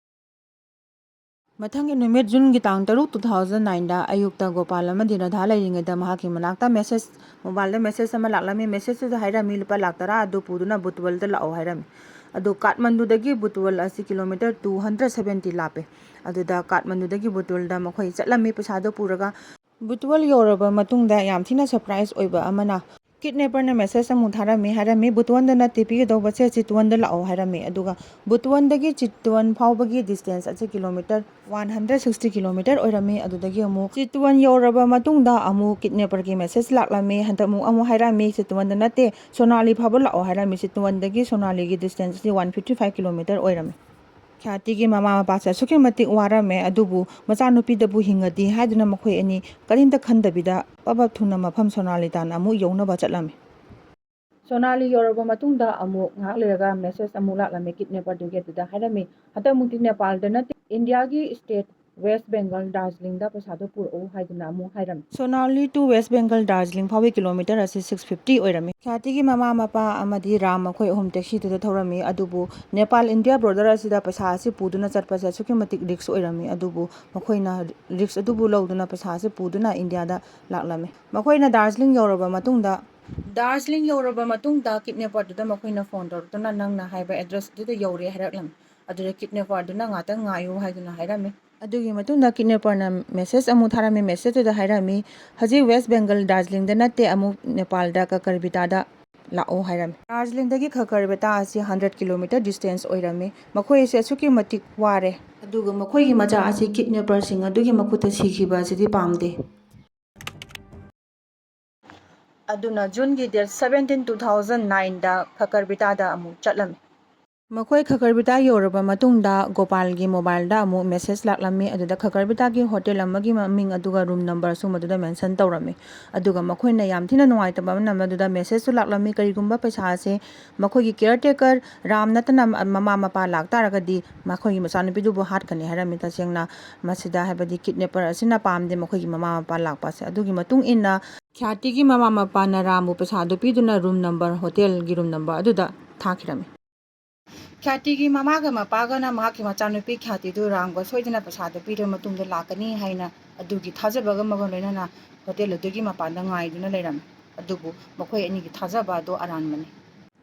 ꯃꯊꯪꯒꯤ ꯅꯨꯃꯤꯠ, ꯖꯨꯟꯒꯤ ꯇꯥꯡ ꯇꯔꯨꯛ, two thousand nineꯗ ꯑꯌꯨꯛꯇ ꯒꯣꯄꯥꯜ ꯑꯃꯗꯤ ꯔꯥꯙꯥ ꯂꯩꯔꯤꯉꯩꯗ ꯃꯍꯥꯛꯀꯤ ꯃꯅꯥꯛꯇ ꯃꯦꯁꯦꯖ, ꯃꯣꯕꯥꯏꯜꯗ ꯃꯦꯁꯦꯖ ꯑꯃ ꯂꯥꯛꯂꯝꯃꯤ꯫ ꯃꯦꯁꯦꯖꯇꯨꯗ ꯍꯥꯏꯔꯝꯃꯤ, "ꯂꯨꯄꯥ ꯂꯥꯛ ꯇꯔꯥ ꯑꯗꯨ ꯄꯨꯗꯨꯅ ꯕꯨꯇꯋꯜꯗ ꯂꯥꯛꯑꯣ" ꯍꯥꯏꯔꯝꯃꯤ꯫ ꯑꯗꯨ ꯀꯥꯠꯃꯟꯗꯨꯗꯒꯤ ꯕꯨꯇꯋꯜ ꯑꯁꯤ ꯀꯤꯂꯣꯃꯤꯇꯔ two hundred seventy ꯂꯥꯞꯄꯦ꯫ ꯑꯗꯨꯗ ꯀꯥꯠꯃꯟꯗꯨꯗꯒꯤ ꯕꯨꯇꯋꯜꯗ ꯃꯈꯣꯏ ꯆꯠꯂꯝꯃꯤ ꯄꯩꯁꯥꯗꯣ ꯄꯨꯔꯒ꯫ ꯕꯨꯇꯋꯜ ꯌꯧꯔꯕ ꯃꯇꯨꯡꯗ ꯌꯥꯝ ꯊꯤꯅ ꯁꯔꯄ꯭ꯔꯥꯏꯁ ꯑꯣꯏꯕ ꯑꯃꯅ, ꯀꯤꯗꯅꯦꯄꯔꯅ ꯃꯦꯁꯦꯖ ꯑꯃꯨꯛ ꯊꯥꯔꯝꯃꯤ, ꯍꯥꯏꯔꯝꯃꯤ, "ꯕꯨꯇꯋꯟꯗ ꯅꯠꯇꯦ ꯄꯤꯒꯗꯧꯕꯁꯦ, ꯆꯤꯇꯋꯟꯗ ꯂꯥꯛꯑꯣ" ꯍꯥꯏꯔꯝꯃꯤ꯫ ꯑꯗꯨꯒ ꯕꯨꯇꯋꯟꯗꯒꯤ ꯆꯤꯇꯋꯟ ꯐꯥꯎꯕꯒꯤ ꯗꯤꯁꯇꯦꯟꯁ ꯑꯁꯤ kilometre one hundred sixty kilometre ꯑꯣꯏꯔꯝꯃꯤ꯫ ꯑꯗꯨꯗꯒꯤ ꯑꯃꯨꯛ ꯆꯤꯇꯋꯟ ꯌꯧꯔꯕ ꯃꯇꯨꯡꯗ ꯑꯃꯨꯛ ꯀꯤꯗꯅꯦꯄꯔꯒꯤ ꯃꯦꯁꯦꯖ ꯂꯥꯛꯂꯝꯃꯤ꯫ ꯍꯟꯗꯛ ꯑꯃꯨꯛ ꯑꯃꯨꯛ ꯍꯥꯏꯔꯝꯃꯤ, "ꯆꯤꯇꯋꯟꯗ ꯅꯠꯇꯦ, ꯁꯣꯅꯥꯂꯤ ꯐꯥꯎꯕ ꯂꯥꯛꯑꯣ" ꯍꯥꯏꯔꯝꯃꯤ꯫ ꯆꯤꯇꯋꯟꯗꯒꯤ ꯁꯣꯅꯥꯂꯤꯒꯤ ꯗꯤꯁꯇꯦꯟꯁ ꯑꯁꯤ one fifty five ꯀꯤꯂꯣꯃꯤꯇꯔ ꯑꯣꯏꯔꯝꯃꯤ꯫ ꯈ꯭ꯌꯥꯇꯤꯒꯤ ꯃꯃꯥ ꯃꯄꯥꯁꯦ ꯑꯁꯨꯛꯀꯤ ꯃꯇꯤꯛ ꯋꯥꯔꯝꯃꯦ, ꯑꯗꯨꯕꯨ ꯃꯆꯥꯅꯨꯄꯤꯗꯕꯨ ꯍꯤꯡꯉꯗꯤ ꯍꯥꯏꯗꯨꯅ ꯃꯈꯣꯏ ꯑꯅꯤ ꯀꯔꯤꯝꯇ ꯈꯟꯗꯕꯤꯗ ꯄꯕꯞ ꯊꯨꯅ ꯃꯐꯝ ꯁꯣꯅꯥꯂꯤ ꯇꯥꯟꯅ ꯑꯃꯨꯛ ꯌꯧꯅꯕ ꯆꯠꯂꯝꯃꯤ꯫ ꯁꯣꯅꯥꯂꯤ ꯌꯧꯔꯕ ꯃꯇꯨꯡꯗ ꯑꯃꯨꯛ ꯉꯥꯏꯍꯥꯛ ꯂꯩꯔꯒ ꯃꯦꯁꯦꯖ ꯑꯃꯨꯛ ꯂꯥꯛꯂꯝꯃꯤ ꯀꯤꯗꯅꯦꯄꯔꯗꯨꯒꯤ꯫ ꯑꯗꯨꯗ ꯍꯥꯏꯔꯝꯃꯤ, "ꯍꯟꯗꯛꯃꯨꯛꯇꯤ ꯅꯦꯄꯥꯜꯗ ꯅꯠꯇꯦ, ꯏꯟꯗꯤꯌꯥꯒꯤ ꯁ꯭ꯇꯦꯠ ꯋꯦꯁ ꯕꯦꯡꯒꯜ ꯗꯥꯔꯖꯤꯂꯤꯡꯗ ꯄꯩꯁꯥꯗꯣ ꯄꯨꯔꯛꯎ" ꯍꯥꯏꯗꯨꯅ ꯑꯃꯨꯛ ꯍꯥꯏꯔꯝꯃꯤ꯫ ꯁꯣꯅꯥꯂꯤ to ꯋꯦꯁ ꯕꯦꯡꯒꯜ ꯗꯥꯔꯖꯤꯂꯤꯡ ꯐꯥꯎꯕꯒꯤ ꯀꯤꯂꯣꯃꯤꯇꯔ ꯑꯁꯤ six fifty ꯑꯣꯏꯔꯝꯃꯤ꯫ ꯈ꯭ꯌꯥꯇꯤꯒꯤ ꯃꯃꯥ ꯃꯄꯥ ꯑꯃꯗꯤ ꯔꯥꯝ ꯃꯈꯣꯏ ꯑꯍꯨꯝ ꯇꯦꯛꯁꯤꯗꯨꯗ ꯊꯧꯔꯝꯃꯤ, ꯑꯗꯨꯕꯨ ꯅꯦꯄꯥꯜ ꯏꯟꯗꯤꯌꯥ ꯕꯣꯔꯗꯔ ꯑꯁꯤꯗ ꯄꯩꯁꯥ ꯑꯁꯤ ꯄꯨꯗꯨꯅ ꯆꯠꯄꯁꯦ ꯑꯁꯨꯛꯀꯤ ꯃꯇꯤꯛ ꯔꯤꯛꯁ ꯑꯣꯏꯔꯝꯃꯤ꯫ ꯑꯗꯨꯕꯨ ꯃꯈꯣꯏꯅ ꯔꯤꯛꯁ ꯑꯗꯨꯕꯨ ꯂꯧꯗꯨꯅ ꯄꯩꯁꯥ ꯑꯁꯤ ꯄꯨꯗꯨꯅ ꯏꯟꯗꯤꯌꯥꯗ ꯂꯥꯛꯂꯝꯃꯤ꯫ ꯃꯈꯣꯏꯅ ꯗꯥꯔꯖꯤꯂꯤꯡ ꯌꯧꯔꯕ ꯃꯇꯨꯡꯗ, ꯗꯥꯔꯖꯤꯂꯤꯡ ꯌꯧꯔꯕ ꯃꯇꯨꯡꯗ ꯀꯤꯗꯅꯦꯄꯔꯗꯨꯗ ꯃꯈꯣꯏꯅ ꯐꯣꯟ ꯇꯧꯔꯛꯇꯨꯅ, "ꯅꯪꯅ ꯍꯥꯏꯕ ꯑꯦꯗ꯭ꯔꯦꯁ ꯑꯗꯨꯗ ꯌꯧꯔꯦ" ꯍꯥꯏꯔꯛꯂꯝꯃꯤ꯫ ꯑꯗꯨꯗ ꯀꯤꯗꯅꯦꯄꯔꯗꯨꯅ "ꯉꯥꯛꯇꯪ ꯉꯥꯏꯌꯨ" ꯍꯥꯏꯗꯨꯅ ꯍꯥꯏꯔꯝꯃꯤ꯫ ꯑꯗꯨꯒꯤ ꯃꯇꯨꯡꯗ ꯀꯤꯗꯅꯦꯄꯔꯅ ꯃꯦꯁꯦꯖ ꯑꯃꯨꯛ ꯊꯥꯔꯝꯃꯤ꯫ ꯃꯦꯁꯦꯖꯇꯨꯗ ꯍꯥꯏꯔꯝꯃꯤ, "ꯍꯧꯖꯤꯛ ꯋꯦꯁ ꯕꯦꯡꯒꯜ ꯗꯥꯔꯖꯤꯂꯤꯡꯗ ꯅꯠꯇꯦ, ꯑꯃꯨꯛ ꯅꯦꯄꯥꯜꯗ ꯀꯀꯔꯕꯤꯇꯥꯗ ꯂꯥꯛꯑꯣ" ꯍꯥꯏꯔꯝꯃꯤ꯫ ꯗꯥꯔꯖꯤꯂꯤꯡꯗꯒꯤ ꯈꯀꯔꯕꯤꯇꯥ ꯑꯁꯤ hundred kilometer distance ꯑꯣꯏꯔꯝꯃꯤ꯫ ꯃꯈꯣꯏ ꯑꯁꯤ ꯑꯁꯨꯛꯀꯤ ꯃꯇꯤꯛ ꯋꯥꯔꯦ꯫ ꯑꯗꯨꯒ ꯃꯈꯣꯏꯒꯤ ꯃꯆꯥ ꯑꯁꯤ ꯀꯤꯗꯅꯦꯄꯔꯁꯤꯡ ꯑꯗꯨꯒꯤ ꯃꯈꯨꯠꯇ ꯁꯤꯈꯤꯕ ꯑꯁꯤꯗꯤ ꯄꯥꯝꯗꯦ꯫ ꯑꯗꯨꯅ ꯖꯨꯟꯒꯤ date seventeen, two thousand nineꯗ ꯈꯀꯔꯕꯤꯇꯥꯗ ꯑꯃꯨꯛ ꯆꯠꯂꯝꯃꯤ꯫ ꯃꯈꯣꯏ ꯈꯒꯔꯕꯤꯇꯥ ꯌꯧꯔꯕ ꯃꯇꯨꯡꯗ ꯒꯣꯄꯥꯜꯒꯤ ꯃꯣꯕꯥꯏꯜꯗ ꯑꯃꯨꯛ ꯃꯦꯁꯦꯖ ꯂꯥꯛꯂꯝꯃꯤ꯫ ꯑꯗꯨꯗ ꯈꯒꯔꯕꯤꯇꯥꯒꯤ ꯍꯣꯇꯦꯜ ꯑꯃꯒꯤ ꯃꯃꯤꯡ ꯑꯗꯨꯒ ꯔꯨꯝ ꯅꯝꯕꯔꯁꯨ ꯃꯗꯨꯗ ꯃꯦꯟꯁꯟ ꯇꯧꯔꯝꯃꯤ꯫ ꯑꯗꯨꯒ ꯃꯈꯣꯏꯅ ꯌꯥꯝ ꯊꯤꯅ ꯅꯨꯡꯉꯥꯏꯇꯕ ꯑꯃꯅ ꯃꯗꯨꯗ ꯃꯦꯁꯦꯖꯁꯨ ꯂꯥꯛꯂꯝꯃꯤ, ꯀꯔꯤꯒꯨꯝꯕ ꯄꯩꯁꯥ ꯑꯁꯦ ꯃꯈꯣꯏꯒꯤ ꯀꯤꯌꯔ ꯇꯦꯀꯔ ꯔꯥꯝ ꯅꯠꯇꯅ ꯃꯃꯥ ꯃꯄꯥ ꯂꯥꯛꯇꯥꯔꯒꯗꯤ ꯃꯈꯣꯏꯒꯤ ꯃꯆꯥꯅꯨꯄꯤꯗꯨꯕꯨ ꯍꯥꯠꯀꯅꯤ ꯍꯥꯏꯔꯝꯃꯤ꯫ ꯇꯁꯦꯡꯅ ꯃꯁꯤꯗ, ꯍꯥꯏꯕꯗꯤ ꯀꯤꯗꯅꯦꯄꯔ ꯑꯁꯤꯅ ꯄꯥꯝꯗꯦ ꯃꯈꯣꯏꯒꯤ ꯃꯃꯥ ꯃꯄꯥ ꯂꯥꯛꯄ ꯑꯁꯦ꯫ ꯑꯗꯨꯒꯤ ꯃꯇꯨꯡ ꯏꯟꯅ ꯈ꯭ꯌꯥꯇꯤꯒꯤ ꯃꯃꯥ ꯃꯄꯥꯅ ꯔꯥꯝꯕꯨ ꯄꯩꯁꯥꯗꯨ ꯄꯤꯗꯨꯅ ꯔꯨꯝ ꯅꯝꯕꯔ, ꯍꯣꯇꯦꯜꯒꯤ ꯔꯨꯝ ꯅꯝꯕꯔ ꯑꯗꯨꯗ ꯊꯥꯈꯤꯔꯝꯃꯤ꯫ ꯈ꯭ꯌꯥꯇꯤꯒꯤ ꯃꯃꯥꯒ ꯃꯄꯥꯒꯅ ꯃꯍꯥꯛꯀꯤ ꯃꯆꯥꯅꯨꯄꯤ ꯈ꯭ꯌꯥꯇꯤꯗꯨ ꯔꯥꯝꯒ ꯁꯣꯏꯗꯅ ꯄꯩꯁꯥꯗꯨ ꯄꯤꯔꯕ ꯃꯇꯨꯡꯗ ꯂꯥꯛꯀꯅꯤ ꯍꯥꯏꯅ ꯑꯗꯨꯒꯤ ꯊꯥꯖꯕꯒ ꯑꯃꯒ ꯂꯣꯏꯅꯅ ꯍꯣꯇꯦꯜ ꯑꯗꯨꯒꯤ ꯃꯄꯥꯟꯗ ꯉꯥꯏꯗꯨꯅ ꯂꯩꯔꯝꯃꯤ꯫ ꯑꯗꯨꯕꯨ ꯃꯈꯣꯏ ꯑꯅꯤꯒꯤ ꯊꯥꯖꯕ ꯑꯗꯨ ꯑꯔꯥꯟꯕꯅꯤ꯫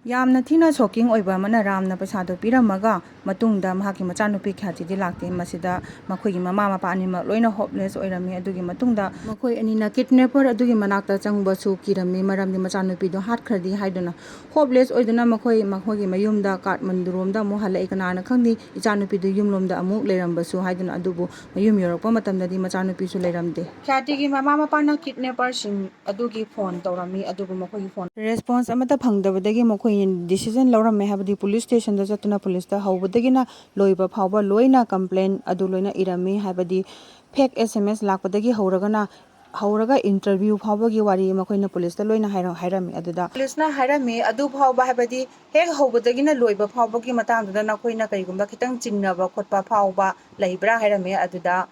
ꯌꯥꯝꯅ ꯊꯤꯅ ꯁꯣꯛꯀꯤꯡ ꯑꯣꯏꯕ ꯑꯃꯅ, ꯔꯥꯝꯅ ꯄꯩꯁꯥꯗꯨ ꯄꯤꯔꯝꯃꯒ ꯃꯇꯨꯡꯗ ꯃꯍꯥꯛꯀꯤ ꯃꯆꯥꯅꯨꯄꯤ ꯈ꯭ꯌꯥꯇꯤꯗꯤ ꯂꯥꯛꯇꯦ꯫ ꯃꯁꯤꯗ ꯃꯈꯣꯏꯒꯤ ꯃꯃꯥ ꯃꯄꯥ ꯑꯅꯤꯃꯛ ꯂꯣꯏꯅ ꯍꯣꯞꯂꯦꯁ ꯑꯣꯏꯔꯝꯃꯤ꯫ ꯑꯗꯨꯒꯤ ꯃꯇꯨꯡꯗ ꯃꯈꯣꯏ ꯑꯅꯤꯅ ꯀꯤꯗꯅꯦꯄꯔ ꯑꯗꯨꯒꯤ ꯃꯅꯥꯛꯇ ꯆꯪꯕꯁꯨ ꯀꯤꯔꯝꯃꯤ, ꯃꯔꯝꯗꯤ ꯃꯆꯥꯅꯨꯄꯤꯗꯣ ꯍꯥꯠꯈ꯭ꯔꯗꯤ ꯍꯥꯏꯗꯨꯅ꯫ ꯍꯣꯞꯂꯦꯁ ꯑꯣꯏꯗꯨꯅ ꯃꯈꯣꯏ ꯃꯈꯣꯏꯒꯤ ꯃꯌꯨꯝꯗ ꯀꯥꯠꯃꯟꯗꯨꯔꯣꯝꯗ ꯑꯃꯨꯛ ꯍꯜꯂꯛꯏ꯫ ꯀꯅꯥꯅ ꯈꯪꯅꯤ, ꯏꯆꯥꯅꯨꯄꯤꯗꯨ ꯌꯨꯝꯂꯣꯝꯗ ꯑꯃꯨꯛ ꯂꯩꯔꯝꯕꯁꯨ ꯍꯥꯏꯗꯨꯅ꯫ ꯑꯗꯨꯕꯨ ꯃꯌꯨꯝ ꯌꯧꯔꯛꯄ ꯃꯇꯝꯗꯗꯤ ꯃꯆꯥꯅꯨꯄꯤꯁꯨ ꯂꯩꯔꯝꯗꯦ꯫ ꯈ꯭ꯌꯥꯇꯤꯒꯤ ꯃꯃꯥ ꯃꯄꯥꯅ ꯀꯤꯗꯅꯦꯄꯔꯁꯤꯡ ꯑꯗꯨꯒꯤ ꯐꯣꯟ ꯇꯧꯔꯝꯃꯤ, ꯑꯗꯨꯕꯨ ꯃꯈꯣꯏꯒꯤ ꯐꯣꯟ ꯔꯦꯁꯄꯣꯟꯁ ꯑꯃꯠꯇ ꯐꯪꯗꯕꯗꯒꯤ ꯃꯈꯣꯏꯅ ꯗꯤꯁꯤꯖꯟ ꯂꯧꯔꯝꯃꯦ, ꯍꯥꯏꯕꯗꯤ ꯄꯨꯂꯤꯁ ꯁ꯭ꯇꯦꯁꯟꯗ ꯆꯠꯇꯨꯅ ꯄꯨꯂꯤꯁꯇ ꯍꯧꯕꯗꯒꯤꯅ ꯂꯣꯏꯕ ꯐꯥꯎꯕ ꯂꯣꯏꯅ ꯀꯝꯄ꯭ꯂꯦꯟ ꯑꯗꯨ ꯂꯣꯏꯅ ꯏꯔꯝꯃꯤ, ꯍꯥꯏꯕꯗꯤ ꯐꯦꯛ ꯑꯦꯁ ꯑꯦꯝ ꯑꯦꯁ ꯂꯥꯛꯄꯗꯒꯤ ꯍꯧꯔꯒꯅ, ꯍꯧꯔꯒ ꯏꯟꯇꯔꯚ꯭ꯌꯨ ꯐꯥꯎꯕꯒꯤ ꯋꯥꯔꯤ ꯃꯈꯣꯏꯅ ꯄꯨꯂꯤꯁꯇ ꯂꯣꯏꯅ ꯍꯥꯏꯔ-, ꯍꯥꯏꯔꯝꯃꯤ꯫ ꯑꯗꯨꯗ ꯄꯨꯂꯤꯁꯅ ꯍꯥꯏꯔꯝꯃꯤ, ꯑꯗꯨ ꯐꯥꯎꯕ, ꯍꯥꯏꯕꯗꯤ ꯍꯦꯛ ꯍꯧꯕꯗꯒꯤꯅ ꯂꯣꯏꯕ ꯐꯥꯎꯕꯒꯤ ꯃꯇꯥꯡꯗꯨꯗ ꯅꯈꯣꯏꯅ ꯀꯔꯤꯒꯨꯝꯕ ꯈꯤꯇꯪ ꯆꯤꯡꯅꯕ ꯈꯣꯠꯄ ꯐꯥꯎꯕ ꯂꯩꯕ꯭ꯔꯥ ꯍꯥꯏꯔꯝꯃꯤ꯫ ꯑꯗꯨꯗ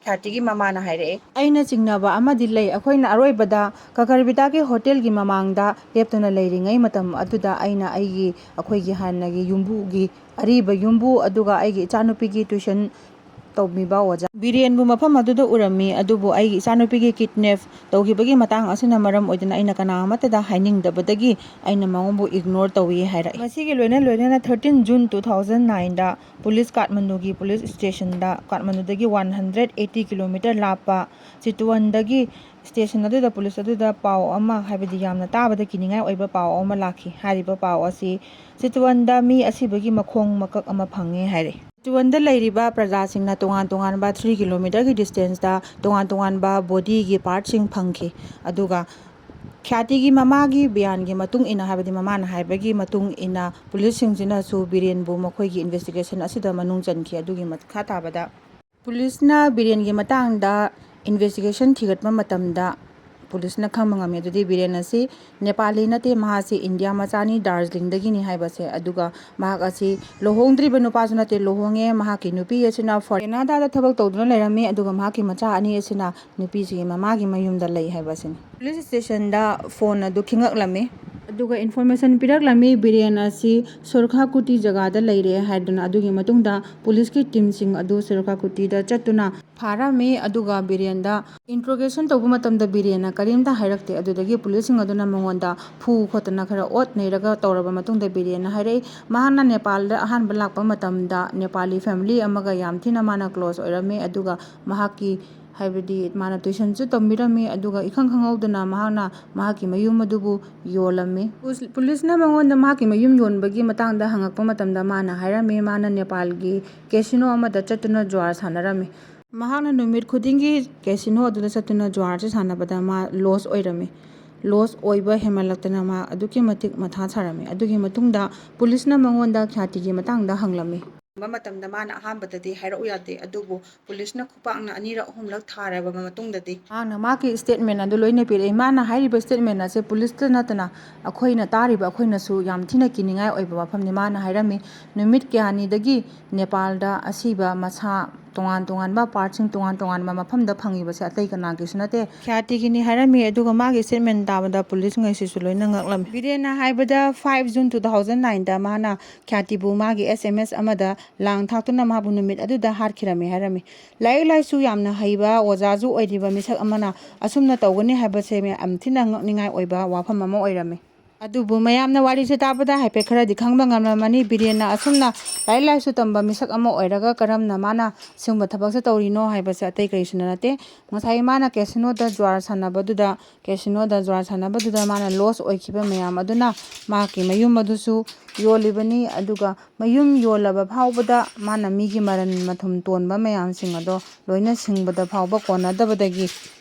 ꯈ꯭ꯌꯥꯇꯤꯒꯤ ꯃꯃꯥꯅ ꯍꯥꯏꯔꯛꯑꯦ, "ꯑꯩꯅ ꯆꯤꯡꯅꯕ ꯑꯃꯗꯤ ꯂꯩ꯫ ꯑꯩꯈꯣꯏꯅ ꯑꯔꯣꯏꯕꯗ ꯀꯀꯔꯕꯤꯇꯥꯒꯤ ꯍꯣꯇꯦꯜꯒꯤ ꯃꯃꯥꯡꯗ ꯂꯦꯞꯇꯨꯅ ꯂꯩꯔꯤꯉꯩ ꯃꯇꯝ ꯑꯗꯨꯗ ꯑꯩꯅ ꯑꯩꯒꯤ, ꯑꯩꯈꯣꯏꯒꯤ ꯍꯥꯟꯅꯒꯤ ꯌꯨꯝꯕꯨꯒꯤ, ꯑꯔꯤꯕ ꯌꯨꯝꯕꯨ, ꯑꯗꯨꯒ ꯑꯩꯒꯤ ꯏꯆꯥꯅꯨꯄꯤꯒꯤ ꯇ꯭ꯌꯨꯁꯟ ꯇꯧꯕꯤꯕ ꯑꯣꯖꯥ ꯕꯤꯔꯦꯟꯕꯨ ꯃꯐꯝ ꯑꯗꯨꯗ ꯎꯔꯝꯃꯤ꯫ ꯑꯗꯨꯕꯨ ꯑꯩꯒꯤ ꯏꯆꯥꯅꯨꯄꯤꯒꯤ ꯀꯤꯗꯅꯦꯞ ꯇꯧꯈꯤꯕꯒꯤ ꯃꯇꯥꯡ ꯑꯁꯤꯅ ꯃꯔꯝ ꯑꯣꯏꯗꯨꯅ ꯑꯩꯅ ꯀꯅꯥ ꯑꯃꯠꯇꯗ ꯍꯥꯏꯅꯤꯡꯗꯕꯗꯒꯤ ꯑꯩꯅ ꯃꯉꯣꯟꯕꯨ ꯏꯒꯅꯣꯔ ꯇꯧꯏ" ꯍꯥꯏꯔꯛꯏ꯫ ꯃꯁꯤꯒꯤ ꯂꯣꯏꯅ ꯂꯣꯏꯅꯅ ꯊꯥꯔꯇꯤꯟ ꯖꯨꯟ ꯇꯨ ꯊꯥꯎꯖꯟ ꯅꯥꯏꯟꯗ ꯄꯨꯂꯤꯁ ꯀꯥꯠꯃꯟꯗꯨꯒꯤ ꯄꯨꯂꯤꯁ ꯁ꯭ꯇꯦꯁꯟꯗ, ꯀꯥꯠꯃꯟꯗꯨꯗꯒꯤ ꯋꯥꯟ ꯍꯟꯗ꯭ꯔꯦꯠ ꯑꯩꯠꯇꯤ ꯀꯤꯂꯣꯃꯤꯇꯔ ꯂꯥꯞꯄ ꯆꯤꯇꯋꯟꯗꯒꯤ ꯁ꯭ꯇꯦꯁꯟ ꯑꯗꯨꯗ ꯄꯨꯂꯤꯁ ꯑꯗꯨꯗ ꯄꯥꯎ ꯑꯃ, ꯍꯥꯏꯕꯗꯤ ꯌꯥꯝꯅ ꯇꯥꯕꯗ ꯀꯤꯅꯤꯡꯉꯥꯏ ꯑꯣꯏꯕ ꯄꯥꯎ ꯑꯃ ꯂꯥꯛꯈꯤ꯫ ꯍꯥꯏꯔꯤꯕ ꯄꯥꯎ ꯑꯁꯤ ꯆꯤꯇꯋꯟꯗ ꯃꯤ ꯑꯁꯤꯕꯒꯤ ꯃꯈꯣꯡ ꯃꯀꯛ ꯑꯃ ꯐꯪꯉꯦ ꯍꯥꯏꯔꯦ꯫ ꯆꯤꯇꯋꯟꯗ ꯂꯩꯔꯤꯕ ꯄ꯭ꯔꯖꯥꯁꯤꯡꯅ ꯇꯣꯉꯥꯟ ꯇꯣꯉꯥꯟꯕ ꯊ꯭ꯔꯤ ꯀꯤꯂꯣꯃꯤꯇꯔꯒꯤ ꯗꯤꯁꯇꯦꯟꯁꯇ ꯇꯣꯉꯥꯟ ꯇꯣꯉꯥꯟꯕ ꯕꯣꯗꯤꯒꯤ ꯄꯥꯔꯠꯁꯤꯡ ꯐꯪꯈꯤ꯫ ꯑꯗꯨꯒ ꯈ꯭ꯌꯥꯇꯤꯒꯤ ꯃꯃꯥꯒꯤ ꯕꯤꯌꯥꯟꯒꯤ ꯃꯇꯨꯡ ꯏꯟꯅ, ꯍꯥꯏꯕꯗꯤ ꯃꯃꯥꯅ ꯍꯥꯏꯕꯒꯤ ꯃꯇꯨꯡ ꯏꯟꯅ, ꯄꯨꯂꯤꯁꯁꯤꯡꯁꯤꯅꯁꯨ ꯕꯤꯔꯦꯟꯕꯨ ꯃꯈꯣꯏꯒꯤ ꯏꯟꯚꯦꯁꯇꯤꯒꯦꯁꯟ ꯑꯁꯤꯗ ꯃꯅꯨꯡ ꯆꯟꯈꯤ꯫ ꯑꯗꯨꯒꯤ ꯃꯈꯥ ꯇꯥꯕꯗ ꯄꯨꯂꯤꯁꯅ ꯕꯤꯔꯦꯟꯒꯤ ꯃꯇꯥꯡꯗ ꯏꯟꯚꯦꯁꯇꯤꯒꯦꯁꯟ ꯊꯤꯒꯠꯄ ꯃꯇꯝꯗ ꯄꯨꯂꯤꯁꯅ ꯈꯪꯕ ꯉꯝꯃꯤ꯫ ꯑꯗꯨꯗꯤ ꯕꯤꯔꯦꯟ ꯑꯁꯤ ꯅꯦꯄꯥꯂꯤ ꯅꯠꯇꯦ, ꯃꯍꯥꯛꯁꯤ ꯏꯟꯗꯤꯌꯥ ꯃꯆꯥꯅꯤ, ꯗꯥꯔꯖꯤꯂꯤꯡꯗꯒꯤꯅꯤ ꯍꯥꯏꯕꯁꯦ꯫ ꯑꯗꯨꯒ ꯃꯍꯥꯛ ꯑꯁꯤ ꯂꯨꯍꯣꯡꯗ꯭ꯔꯤꯕ ꯅꯨꯄꯥꯁꯨ ꯅꯠꯇꯦ, ꯂꯨꯍꯣꯡꯉꯦ꯫ ꯃꯍꯥꯛꯀꯤ ꯅꯨꯄꯤ ꯑꯁꯤꯅ ꯐꯣꯔꯦꯟ, ꯀꯦꯅꯥꯗꯥꯗ ꯊꯕꯛ ꯇꯧꯗꯨꯅ ꯂꯩꯔꯝꯃꯤ, ꯑꯗꯨꯒ ꯃꯍꯥꯛꯀꯤ ꯃꯆꯥ ꯑꯅꯤ ꯑꯁꯤꯅ ꯅꯨꯄꯤꯁꯤꯒꯤ ꯃꯃꯥꯒꯤ ꯃꯌꯨꯝꯗ ꯂꯩ ꯍꯥꯏꯕꯁꯤꯅꯤ꯫ ꯄꯨꯂꯤꯁ ꯁ꯭ꯇꯦꯁꯟꯗ ꯐꯣꯟ ꯑꯗꯨ ꯈꯤꯡꯉꯛꯂꯝꯃꯤ, ꯑꯗꯨꯒ ꯏꯟꯐꯣꯔꯃꯦꯁꯟ ꯄꯤꯔꯛꯂꯝꯃꯤ, ꯕꯤꯔꯦꯟ ꯑꯁꯤ ꯁꯨꯔꯈꯥꯀꯨꯇꯤ ꯖꯒꯥꯗ ꯂꯩꯔꯦ ꯍꯥꯏꯗꯨꯅ꯫ ꯑꯗꯨꯒꯤ ꯃꯇꯨꯡꯗ ꯄꯨꯂꯤꯁꯀꯤ ꯇꯤꯝꯁꯤꯡ ꯑꯗꯨ ꯁꯨꯔꯈꯥꯀꯨꯇꯤꯗ ꯆꯠꯇꯨꯅ ꯐꯥꯔꯝꯃꯤ, ꯑꯗꯨꯒ ꯕꯤꯔꯦꯟꯗ ꯏꯟꯇ꯭ꯔꯣꯒꯦꯁꯟ ꯇꯧꯕ ꯃꯇꯝꯗ ꯕꯤꯔꯦꯟꯅ ꯀꯔꯤꯝꯇ ꯍꯥꯏꯔꯛꯇꯦ꯫ ꯑꯗꯨꯗꯒꯤ ꯄꯨꯂꯤꯁꯁꯤꯡ ꯑꯗꯨꯅ ꯃꯉꯣꯟꯗ ꯐꯨ ꯈꯣꯠꯇꯅ ꯈꯔ ꯑꯣꯠ ꯅꯩꯔꯒ ꯇꯧꯔꯕ ꯃꯇꯨꯡꯗ ꯕꯤꯔꯦꯟꯅ ꯍꯥꯏꯔꯛꯏ, ꯃꯍꯥꯛꯅ ꯅꯦꯄꯥꯜꯗ ꯑꯍꯥꯟꯕ ꯂꯥꯛꯄ ꯃꯇꯝꯗ ꯅꯦꯄꯥꯂꯤ ꯐꯦꯃꯤꯂꯤ ꯑꯃꯒ ꯌꯥꯝ ꯊꯤꯅ ꯃꯥꯅ ꯀ꯭ꯂꯣꯁ ꯑꯣꯏꯔꯝꯃꯤ, ꯑꯗꯨꯒ ꯃꯍꯥꯛꯀꯤ, ꯍꯥꯏꯕꯗꯤ ꯃꯥꯅ ꯇ꯭ꯌꯨꯁꯟꯁꯨ ꯇꯝꯕꯤꯔꯝꯃꯤ, ꯑꯗꯨꯒ ꯏꯈꯪ ꯈꯪꯍꯧꯗꯅ ꯃꯍꯥꯛꯅ ꯃꯍꯥꯛꯀꯤ ꯃꯌꯨꯝ ꯑꯗꯨꯕꯨ ꯌꯣꯜꯂꯝꯃꯤ꯫ ꯄꯨꯁ-, ꯄꯨꯂꯤꯁꯅ ꯃꯉꯣꯟꯗ ꯃꯍꯥꯛꯀꯤ ꯃꯌꯨꯝ ꯌꯣꯟꯕꯒꯤ ꯃꯇꯥꯡꯗ ꯍꯪꯉꯛꯄ ꯃꯇꯝꯗ ꯃꯥꯅ ꯍꯥꯏꯔꯝꯃꯤ, ꯃꯥꯅ ꯅꯦꯄꯥꯜꯒꯤ ꯀꯦꯁꯤꯅꯣ ꯑꯃꯗ ꯆꯠꯇꯨꯅ ꯖꯨꯋꯥꯔ ꯁꯥꯟꯅꯔꯝꯃꯤ꯫ ꯃꯍꯥꯛꯅ ꯅꯨꯃꯤꯠ ꯈꯨꯗꯤꯡꯒꯤ ꯀꯦꯁꯤꯅꯣ ꯑꯗꯨꯗ ꯆꯠꯇꯨꯅ ꯖꯨꯋꯥꯔꯁꯦ ꯁꯥꯟꯅꯕꯗ ꯃꯥ ꯂꯣꯁ ꯑꯣꯏꯔꯝꯃꯤ꯫ ꯂꯣꯁ ꯑꯣꯏꯕ ꯍꯦꯟꯃꯜꯂꯛꯇꯅ ꯃꯥ ꯑꯗꯨꯛꯀꯤ ꯃꯇꯤꯛ ꯃꯊꯥ ꯁꯥꯔꯝꯃꯤ꯫ ꯑꯗꯨꯒꯤ ꯃꯇꯨꯡꯗ ꯄꯨꯂꯤꯁꯅ ꯃꯉꯣꯟꯗ ꯈ꯭ꯌꯥꯇꯤꯒꯤ ꯃꯇꯥꯡꯗ ꯍꯪꯂꯝꯃꯤ꯫ ꯍꯪꯕ ꯃꯇꯝꯗ ꯃꯥꯅ ꯑꯍꯥꯟꯕꯗꯗꯤ ꯍꯥꯏꯔꯛꯎ ꯌꯥꯗꯦ, ꯑꯗꯨꯕꯨ ꯄꯨꯂꯤꯁꯅ ꯈꯨꯄꯥꯛꯅ ꯑꯅꯤꯔꯛ ꯑꯍꯨꯝꯂꯛ ꯊꯥꯔꯕ ꯃꯇꯨꯡꯗꯗꯤ ꯃꯍꯥꯛꯅ ꯃꯍꯥꯛꯀꯤ ꯁ꯭ꯇꯦꯠꯃꯦꯟ ꯑꯗꯨ ꯂꯣꯏꯅ ꯄꯤꯔꯛꯏ꯫ ꯃꯥꯅ ꯍꯥꯏꯔꯤꯕ ꯁ꯭ꯇꯦꯠꯃꯦꯟ ꯑꯁꯦ ꯄꯨꯂꯤꯁꯇ ꯅꯠꯇꯅ ꯑꯩꯈꯣꯏꯅ ꯇꯥꯔꯤꯕ ꯑꯩꯈꯣꯏꯅꯁꯨ ꯌꯥꯝ ꯊꯤꯅ ꯀꯤꯅꯤꯡꯉꯥꯏ ꯑꯣꯏꯕ ꯋꯥꯐꯝꯅꯤ꯫ ꯃꯥꯅ ꯍꯥꯏꯔꯝꯃꯤ, ꯅꯨꯃꯤꯠ ꯀꯌꯥꯅꯤꯗꯒꯤ ꯅꯦꯄꯥꯜꯗ ꯑꯁꯤꯕ ꯃꯁꯥ ꯇꯣꯉꯥꯟ ꯇꯣꯉꯥꯟꯕ ꯄꯥꯔꯠꯁꯤꯡ ꯇꯣꯉꯥꯟ ꯇꯣꯉꯥꯟꯕ ꯃꯐꯝꯗ ꯐꯪꯉꯤꯕꯁꯦ ꯑꯇꯩ ꯀꯅꯥꯒꯤꯁꯨ ꯅꯠꯇꯦ, ꯈ꯭ꯌꯥꯇꯤꯒꯤꯅꯤ ꯍꯥꯏꯔꯝꯃꯤ꯫ ꯑꯗꯨꯒ ꯃꯥꯒꯤ ꯁ꯭ꯇꯦꯠꯃꯦꯟ ꯇꯥꯕꯗ ꯄꯨꯂꯤꯁꯉꯩꯁꯤꯁꯨ ꯂꯣꯏꯅ ꯉꯛꯂꯝꯃꯤ꯫ ꯕꯤꯔꯦꯟꯅ ꯍꯥꯏꯕꯗ, ꯐꯥꯏꯚ ꯖꯨꯟ ꯇꯨ ꯊꯥꯎꯖꯟ ꯅꯥꯏꯟꯗ ꯃꯥꯅ ꯈ꯭ꯌꯥꯇꯤꯕꯨ ꯃꯥꯒꯤ ꯑꯦꯁ ꯑꯦꯝ ꯑꯦꯁ ꯑꯃꯗ ꯂꯥꯡ ꯊꯥꯛꯇꯨꯅ ꯃꯍꯥꯛꯄꯨ ꯅꯨꯃꯤꯠ ꯑꯗꯨꯗ ꯍꯥꯠꯈꯤꯔꯝꯃꯤ ꯍꯥꯏꯔꯝꯃꯤ꯫ ꯂꯥꯏꯔꯤꯛ ꯂꯥꯏꯁꯨ ꯌꯥꯝꯅ ꯍꯩꯕ ꯑꯣꯖꯥꯁꯨ ꯑꯣꯏꯔꯤꯕ ꯃꯤꯁꯛ ꯑꯃꯅ ꯑꯁꯨꯝꯅ ꯇꯧꯒꯅꯤ ꯍꯥꯏꯕꯁꯦ ꯌꯥꯝ ꯊꯤꯅ ꯉꯛꯅꯤꯡꯉꯥꯏ ꯑꯣꯏꯕ ꯋꯥꯐꯝ ꯑꯃ ꯑꯣꯏꯔꯝꯃꯤ꯫ ꯑꯗꯨꯕꯨ ꯃꯌꯥꯝꯅ ꯋꯥꯔꯤꯁꯦ ꯇꯥꯕꯗ ꯍꯥꯏꯐꯦꯠ ꯈꯔꯗꯤ ꯈꯪꯕ ꯉꯝꯂꯝꯃꯅꯤ꯫ ꯕꯤꯔꯦꯟꯅ ꯑꯁꯨꯝꯅ ꯂꯥꯏꯔꯤꯛ ꯂꯥꯏꯁꯨ ꯇꯝꯕ ꯃꯤꯁꯛ ꯑꯃ ꯑꯣꯏꯔꯒ ꯀꯔꯝꯅ ꯃꯥꯅ ꯁꯤꯒꯨꯝꯕ ꯊꯕꯛꯁꯦ ꯇꯧꯔꯤꯅꯣ ꯍꯥꯏꯕꯁꯦ ꯑꯇꯩ ꯀꯔꯤꯁꯨ ꯅꯠꯇꯦ꯫ ꯉꯁꯥꯏ ꯃꯥꯅ ꯀꯦꯁꯤꯅꯣꯗ ꯖꯨꯋꯥꯔ ꯁꯥꯟꯅꯕꯗꯨꯗ, ꯀꯦꯁꯤꯅꯣꯗ ꯖꯨꯋꯥꯔ ꯁꯥꯟꯅꯕꯗꯨꯗ ꯃꯥꯅ ꯂꯣꯁ ꯑꯣꯏꯈꯤꯕ ꯃꯌꯥꯝ ꯑꯗꯨꯅ ꯃꯍꯥꯛꯀꯤ ꯃꯌꯨꯝ ꯑꯗꯨꯁꯨ ꯌꯣꯜꯂꯤꯕꯅꯤ, ꯑꯗꯨꯒ ꯃꯌꯨꯝ ꯌꯣꯜꯂꯕ ꯐꯥꯎꯕꯗ ꯃꯥꯅ ꯃꯤꯒꯤ ꯃꯔꯟ ꯃꯊꯨꯝ ꯇꯣꯟꯕ ꯃꯌꯥꯝꯁꯤꯡ ꯑꯗꯣ ꯂꯣꯏꯅ ꯁꯤꯡꯕꯗ ꯐꯥꯎꯕ ꯀꯣꯟꯅꯗꯕꯗꯒꯤ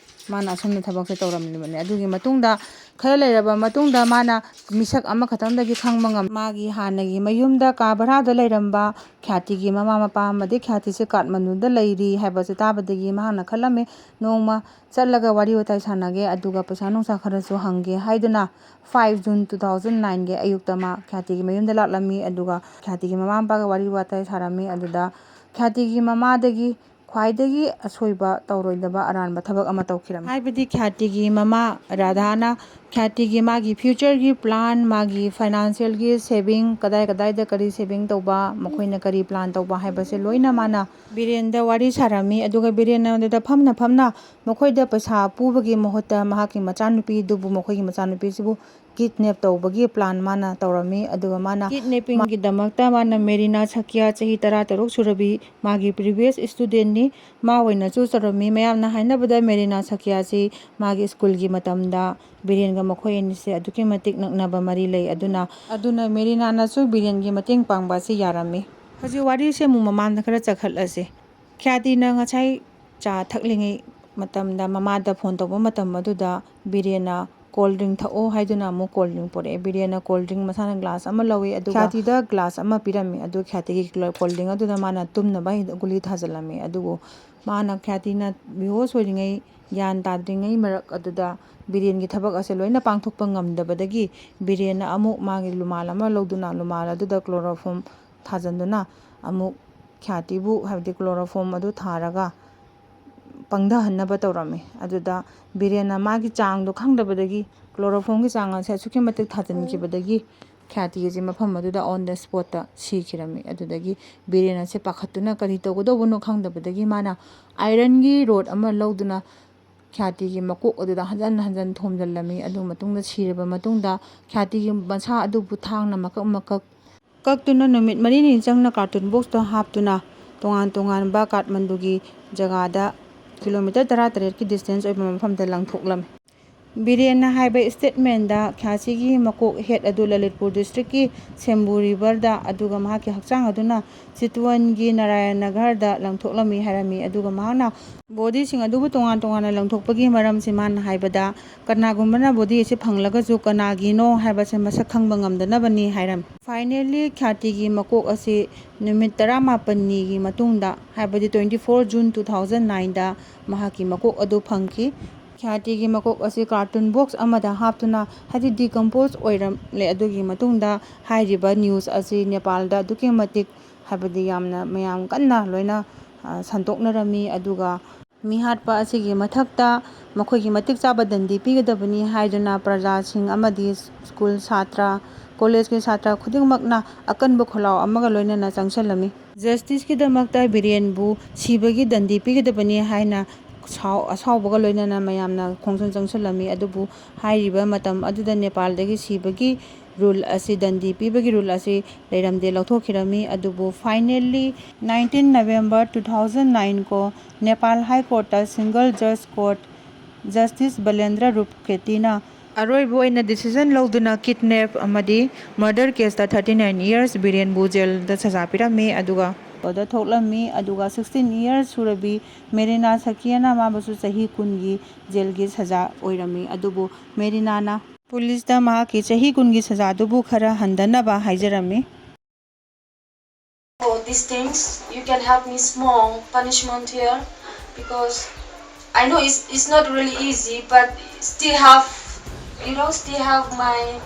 ꯃꯥꯅ ꯑꯁꯨꯝꯅ ꯊꯕꯛꯁꯦ ꯇꯧꯔꯝꯂꯤꯕꯅꯤ꯫ ꯑꯗꯨꯒꯤ ꯃꯇꯨꯡꯗ, ꯈꯔ ꯂꯩꯔꯕ ꯃꯇꯨꯡꯗ, ꯃꯥꯅ ꯃꯤꯁꯛ ꯑꯃꯈꯛꯇꯪꯗꯒꯤ ꯈꯪꯕ ꯉꯝ, ꯃꯥꯒꯤ ꯍꯥꯟꯅꯒꯤ ꯃꯌꯨꯝꯗ ꯀꯥ ꯚꯔꯥꯗ ꯂꯩꯔꯝꯕ ꯈ꯭ꯌꯥꯇꯤꯒꯤ ꯃꯃꯥ ꯃꯄꯥ ꯑꯃꯗꯤ ꯈ꯭ꯌꯥꯇꯤꯁꯦ ꯀꯥꯊꯃꯟꯗꯨꯗ ꯂꯩꯔꯤ ꯍꯥꯏꯕꯁꯦ ꯇꯥꯕꯗꯒꯤ ꯃꯍꯥꯛꯅ ꯈꯜꯂꯝꯃꯤ, ꯅꯣꯡꯃ ꯆꯠꯂꯒ ꯋꯥꯔꯤ ꯋꯥꯇꯥꯏ ꯁꯥꯟꯅꯒꯦ, ꯑꯗꯨꯒ ꯄꯩꯁꯥ ꯅꯨꯡꯁꯥ ꯈꯔꯁꯨ ꯍꯪꯒꯦ ꯍꯥꯏꯗꯨꯅ, five June two thousand nineꯒꯤ ꯑꯌꯨꯛꯇ ꯃꯥ ꯈ꯭ꯌꯥꯇꯤꯒꯤ ꯃꯌꯨꯝꯗ ꯂꯥꯛꯂꯝꯃꯤ꯫ ꯑꯗꯨꯒ ꯈ꯭ꯌꯥꯇꯤꯒꯤ ꯃꯃꯥ ꯃꯄꯥꯒ ꯋꯥꯔꯤ ꯋꯥꯇꯥꯏ ꯁꯥꯔꯝꯃꯤ꯫ ꯑꯗꯨꯗ ꯈ꯭ꯌꯥꯇꯤꯒꯤ ꯃꯃꯥꯗꯒꯤ ꯈ꯭ꯋꯥꯏꯗꯒꯤ ꯑꯁꯣꯏꯕ ꯇꯧꯔꯣꯏꯗꯕ ꯑꯔꯥꯟꯕ ꯊꯕꯛ ꯑꯃ ꯇꯧꯈꯤꯔꯝꯃꯤ꯫ ꯍꯥꯏꯕꯗꯤ ꯈ꯭ꯌꯥꯇꯤꯒꯤ ꯃꯃꯥ ꯔꯥꯙꯥꯅ ꯈ꯭ꯌꯥꯇꯤꯒꯤ ꯃꯥꯒꯤ futureꯒꯤ plan, ꯃꯥꯒꯤ financialꯒꯤ saving, ꯀꯗꯥꯏ ꯀꯗꯥꯏꯗ ꯀꯔꯤ saving ꯇꯧꯕ, ꯃꯈꯣꯏꯅ ꯀꯔꯤ plan ꯇꯧꯕ ꯍꯥꯏꯕꯁꯦ ꯂꯣꯏꯅ ꯃꯥꯅ ꯕꯤꯔꯦꯟꯗ ꯋꯥꯔꯤ ꯁꯥꯔꯝꯃꯤ꯫ ꯑꯗꯨꯒ ꯕꯤꯔꯦꯟꯅ ꯑꯗꯨꯗ ꯐꯝꯅ ꯐꯝꯅ ꯃꯈꯣꯏꯗ ꯄꯩꯁꯥ ꯄꯨꯕꯒꯤ ꯃꯍꯨꯠꯇ ꯃꯍꯥꯛꯀꯤ ꯃꯆꯥꯅꯨꯄꯤꯗꯨꯕꯨ, ꯃꯈꯣꯏꯒꯤ ꯃꯆꯥꯅꯨꯄꯤꯁꯤꯕꯨ kidnap ꯇꯧꯕꯒꯤ plan ꯃꯥꯅ ꯇꯧꯔꯝꯃꯤ꯫ ꯑꯗꯨꯒ ꯃꯥꯅ kidnappingꯒꯤꯗꯃꯛꯇ ꯃꯥꯅ ꯃꯦꯔꯤꯅꯥ ꯁꯀꯤꯌꯥ, ꯆꯍꯤ ꯇꯔꯥ ꯇꯔꯨꯛ ꯁꯨꯔꯕꯤ, ꯃꯥꯒꯤ previous studentꯅꯤ, ꯃꯥ ꯑꯣꯏꯅ choose ꯇꯧꯔꯝꯃꯤ꯫ ꯃꯌꯥꯝꯅ ꯍꯥꯏꯅꯕꯗ ꯃꯦꯔꯤꯅꯥ ꯁꯀꯤꯌꯥꯁꯤ ꯃꯥꯒꯤ schoolꯒꯤ ꯃꯇꯝꯗ ꯕꯤꯔꯦꯟꯒ ꯃꯈꯣꯏ ꯑꯅꯤꯁꯦ ꯑꯗꯨꯛꯀꯤ ꯃꯇꯤꯛ ꯅꯛꯅꯕ ꯃꯔꯤ ꯂꯩ꯫ ꯑꯗꯨꯅ, ꯑꯗꯨꯅ ꯃꯦꯔꯤꯅꯥꯅꯁꯨ ꯕꯤꯔꯦꯟꯒꯤ ꯃꯇꯦꯡ ꯄꯥꯡꯕ ꯑꯁꯤ ꯌꯥꯔꯝꯃꯤ꯫ ꯍꯧꯖꯤꯛ ꯋꯥꯔꯤꯁꯦ ꯑꯃꯨꯛ ꯃꯃꯥꯡꯗ ꯈꯔ ꯆꯈꯠꯂꯁꯤ꯫ ꯈ꯭ꯌꯥꯇꯤꯅ ꯉꯁꯥꯏ ꯆꯥ ꯊꯛꯂꯤꯉꯩ ꯃꯇꯝꯗ ꯃꯃꯥꯗ phone ꯇꯧꯕ ꯃꯇꯝ ꯑꯗꯨꯗ ꯕꯤꯔꯦꯟꯅ cold drink ꯊꯛꯑꯣ ꯍꯥꯏꯗꯨꯅ ꯑꯃꯨꯛ cold drink ꯄꯨꯔꯛꯑꯦ꯫ ꯕꯤꯔꯦꯟꯅ cold drink ꯃꯁꯥꯅ glass ꯑꯃ ꯂꯧꯏ, ꯑꯗꯨꯒ ꯈ꯭ꯌꯥꯇꯤꯗ glass ꯑꯃ ꯄꯤꯔꯝꯃꯤ꯫ ꯑꯗꯨ ꯈ꯭ꯌꯥꯇꯤꯒꯤ cold drink ꯑꯗꯨꯗ ꯃꯥꯅ ꯇꯨꯝꯅꯕ ꯒꯨꯂꯤ ꯊꯥꯖꯤꯜꯂꯝꯃꯤ꯫ ꯑꯗꯨꯕꯨ ꯃꯥꯅ, ꯈ꯭ꯌꯥꯇꯤꯅ ꯕꯦꯍꯣꯁ ꯑꯣꯏꯔꯤꯉꯩ, ꯒ꯭ꯌꯥꯟ ꯇꯥꯗ꯭ꯔꯤꯉꯩ ꯃꯔꯛ ꯑꯗꯨꯗ ꯕꯤꯔꯦꯟꯒꯤ ꯊꯕꯛ ꯑꯁꯦ ꯂꯣꯏꯅ ꯄꯥꯡꯊꯣꯛꯄ ꯉꯝꯗꯕꯗꯒꯤ ꯕꯤꯔꯦꯟꯅ ꯑꯃꯨꯛ ꯃꯥꯒꯤ ꯂꯨꯃꯥꯜ ꯑꯃ ꯂꯧꯗꯨꯅ, ꯂꯨꯃꯥꯜ ꯑꯗꯨꯗ chloroform ꯊꯥꯖꯤꯟꯗꯨꯅ ꯑꯃꯨꯛ ꯈ꯭ꯌꯥꯇꯤꯕꯨ, ꯍꯥꯏꯕꯗꯤ chloroform ꯑꯗꯨ ꯊꯥꯔꯒ ꯄꯪꯊꯍꯟꯅꯕ ꯇꯧꯔꯝꯃꯤ꯫ ꯑꯗꯨꯗ ꯕꯤꯔꯦꯟꯅ ꯃꯥꯒꯤ ꯆꯥꯡꯗꯣ ꯈꯪꯗꯕꯗꯒꯤ, chloroformꯒꯤ ꯆꯥꯡ ꯑꯁꯦ ꯑꯁꯨꯛꯀꯤ ꯃꯇꯤꯛ ꯊꯥꯖꯤꯟꯈꯤꯕꯗꯒꯤ ꯈ꯭ꯌꯥꯇꯤ ꯑꯁꯤ ꯃꯐꯝ ꯑꯗꯨꯗ on the spotꯇ ꯁꯤꯈꯤꯔꯝꯃꯤ꯫ ꯑꯗꯨꯗꯒꯤ ꯕꯤꯔꯦꯟ ꯑꯁꯦ ꯄꯥꯈꯠꯇꯨꯅ ꯀꯔꯤ ꯇꯧꯒꯗꯧꯕꯅꯣ ꯈꯪꯗꯕꯗꯒꯤ ꯃꯥꯅ ironꯒꯤ rod ꯑꯃ ꯂꯧꯗꯨꯅ ꯈ꯭ꯌꯥꯇꯤꯒꯤ ꯃꯀꯣꯛ ꯑꯗꯨꯗ ꯍꯟꯖꯟ ꯍꯟꯖꯟ ꯊꯣꯝꯖꯤꯜꯂꯝꯃꯤ꯫ ꯑꯗꯨ ꯃꯇꯨꯡꯗ ꯁꯤꯔꯕ ꯃꯇꯨꯡꯗ ꯈ꯭ꯌꯥꯇꯤꯒꯤ ꯃꯁꯥ ꯑꯗꯨꯕꯨ ꯊꯥꯡꯅ ꯃꯀꯛ ꯃꯀꯛ ꯀꯛꯇꯨꯅ ꯅꯨꯃꯤꯠ ꯃꯔꯤꯅꯤ ꯆꯪꯅ carton boxꯇ ꯍꯥꯞꯇꯨꯅ ꯇꯣꯉꯥꯟ ꯇꯣꯉꯥꯟꯕ ꯀꯥꯊꯃꯟꯗꯨꯒꯤ ꯖꯒꯥꯗ kilometre ꯇꯔꯥꯇꯔꯦꯠꯀꯤ distance ꯑꯣꯏꯕ ꯃꯐꯝꯗ ꯂꯪꯊꯣꯛꯂꯝꯃꯤ꯫ ꯕꯤꯔꯦꯟꯅ ꯍꯥꯏꯕ statement ꯗ ꯈ꯭ꯌꯥꯁꯤꯒꯤ ꯃꯀꯣꯛ head ꯑꯗꯨ ꯂꯂꯤꯠꯄꯨꯔ district ꯀꯤ ꯁꯦꯝꯕꯨ river ꯗ ꯑꯗꯨꯒ ꯃꯍꯥꯛꯀꯤ ꯍꯛꯆꯥꯡ ꯑꯗꯨꯅ ꯆꯤꯇꯋꯟꯒꯤ ꯅꯥꯔꯥꯌꯅ ꯅꯒꯔꯗ ꯂꯪꯊꯣꯛꯂꯝꯃꯤ ꯍꯥꯏꯔꯝꯃꯤ꯫ ꯑꯗꯨꯒ ꯃꯍꯥꯛꯅ body ꯁꯤꯡ ꯑꯗꯨꯕꯨ ꯇꯣꯉꯥꯟ ꯇꯣꯉꯥꯟꯅ ꯂꯪꯊꯣꯛꯄꯒꯤ ꯃꯔꯝꯁꯤ ꯃꯥꯅ ꯍꯥꯏꯕꯗ, ꯀꯅꯥꯒꯨꯝꯕꯅ body ꯑꯁꯤ ꯐꯪꯂꯒꯁꯨ ꯀꯅꯥꯒꯤꯅꯣ ꯍꯥꯏꯕꯁꯦ ꯃꯁꯛ ꯈꯪꯕ ꯉꯝꯗꯅꯕꯅꯤ ꯍꯥꯏꯔꯝꯃꯤ꯫ Finally, ꯈ꯭ꯌꯥꯇꯤꯒꯤ ꯃꯀꯣꯛ ꯑꯁꯤ ꯅꯨꯃꯤꯠ ꯇꯔꯥꯃꯥꯄꯟꯅꯤꯒꯤ ꯃꯇꯨꯡꯗ, ꯍꯥꯏꯕꯗꯤ twenty four June two thousand nine ꯗ ꯃꯍꯥꯛꯀꯤ ꯃꯀꯣꯛ ꯑꯗꯨ ꯐꯪꯈꯤ꯫ ꯈ꯭ꯌꯥꯇꯤꯒꯤ ꯃꯀꯣꯛ ꯑꯁꯤ carton box ꯑꯃꯗ ꯍꯥꯞꯇꯨꯅ, ꯍꯥꯏꯗꯤ decompose ꯑꯣꯏꯔꯝꯂꯦ꯫ ꯑꯗꯨꯒꯤ ꯃꯇꯨꯡꯗ ꯍꯥꯏꯔꯤꯕ news ꯑꯁꯤ ꯅꯦꯄꯥꯜꯗ ꯑꯗꯨꯛꯀꯤ ꯃꯇꯤꯛ, ꯍꯥꯏꯕꯗꯤ ꯌꯥꯝꯅ ꯃꯌꯥꯝ ꯀꯟꯅ ꯂꯣꯏꯅ, ꯑ, ꯁꯟꯗꯣꯛꯅꯔꯝꯃꯤ꯫ ꯑꯗꯨꯒ ꯃꯤꯍꯥꯠꯄ ꯑꯁꯤꯒꯤ ꯃꯊꯛꯇ ꯃꯈꯣꯏꯒꯤ ꯃꯇꯤꯛ ꯆꯥꯕ ꯗꯟꯗꯤ ꯄꯤꯒꯗꯕꯅꯤ ꯍꯥꯏꯗꯨꯅ ꯄ꯭ꯔꯖꯥꯁꯤꯡ ꯑꯃꯗꯤ school ꯁꯥꯇ꯭ꯔ, college ꯀꯤ ꯁꯥꯇ꯭ꯔ ꯈꯨꯗꯤꯡꯃꯛꯅ ꯑꯀꯟꯕ ꯈꯣꯜꯂꯥꯎ ꯑꯃꯒ ꯂꯣꯏꯅꯅ ꯆꯪꯁꯤꯜꯂꯝꯃꯤ꯫ Justice ꯀꯤꯗꯃꯛꯇ ꯕꯤꯔꯦꯟꯕꯨ ꯁꯤꯕꯒꯤ ꯗꯟꯗꯤ ꯄꯤꯒꯗꯕꯅꯤ ꯍꯥꯏꯅ ꯁꯥꯎ-, ꯑꯁꯥꯎꯕꯒ ꯂꯣꯏꯅꯅ ꯃꯌꯥꯝꯅ ꯈꯣꯡꯖꯪ ꯆꯪꯁꯤꯜꯂꯝꯃꯤ꯫ ꯑꯗꯨꯕꯨ ꯍꯥꯏꯔꯤꯕ ꯃꯇꯝ ꯑꯗꯨꯗ ꯅꯦꯄꯥꯜꯗꯒꯤ ꯁꯤꯕꯒꯤ rule ꯑꯁꯤ, ꯗꯟꯗꯤ ꯄꯤꯕꯒꯤ rule ꯑꯁꯤ ꯂꯩꯔꯝꯗꯦ, ꯂꯧꯊꯣꯛꯈꯤꯔꯝꯃꯤ꯫ ꯑꯗꯨꯕꯨ finally nineteen November two thousand nine ꯀꯣ Nepal High Court ꯇ single judge court Justice ꯕꯂꯦꯟꯗ꯭ꯔ ꯔꯨꯞꯀꯦꯇꯤꯅ ꯑꯔꯣꯏꯕ ꯑꯣꯏꯅ decision ꯂꯧꯗꯨꯅ kidnap ꯑꯃꯗꯤ murder case ꯇ thirty nine years ꯕꯤꯔꯦꯟꯕꯨ jail ꯗ ꯁꯖꯥ ꯄꯤꯔꯝꯃꯤ꯫ ꯑꯗꯨꯒ ꯗ ꯊꯣꯛꯂꯝꯃꯤ꯫ ꯑꯗꯨꯒ sixteen years ꯁꯨꯔꯕꯤ ꯃꯦꯔꯤꯅꯥ ꯁꯀꯤꯌꯥꯅ ꯃꯥꯕꯨꯁꯨ ꯆꯍꯤ ꯀꯨꯟꯒꯤ jail ꯒꯤ ꯁꯖꯥ ꯑꯣꯏꯔꯝꯃꯤ꯫ ꯑꯗꯨꯕꯨ ꯃꯦꯔꯤꯅꯥꯅ police ꯇ ꯃꯍꯥꯛꯀꯤ ꯆꯍꯤ ꯀꯨꯟꯒꯤ ꯁꯖꯥꯗꯨꯕꯨ ꯈꯔ ꯍꯟꯊꯅꯕ ꯍꯥꯏꯖꯔꯝꯃꯤ꯫ For these things, you can help me small punishment here, because I know it's, it's not really easy, but still have, you know, still have my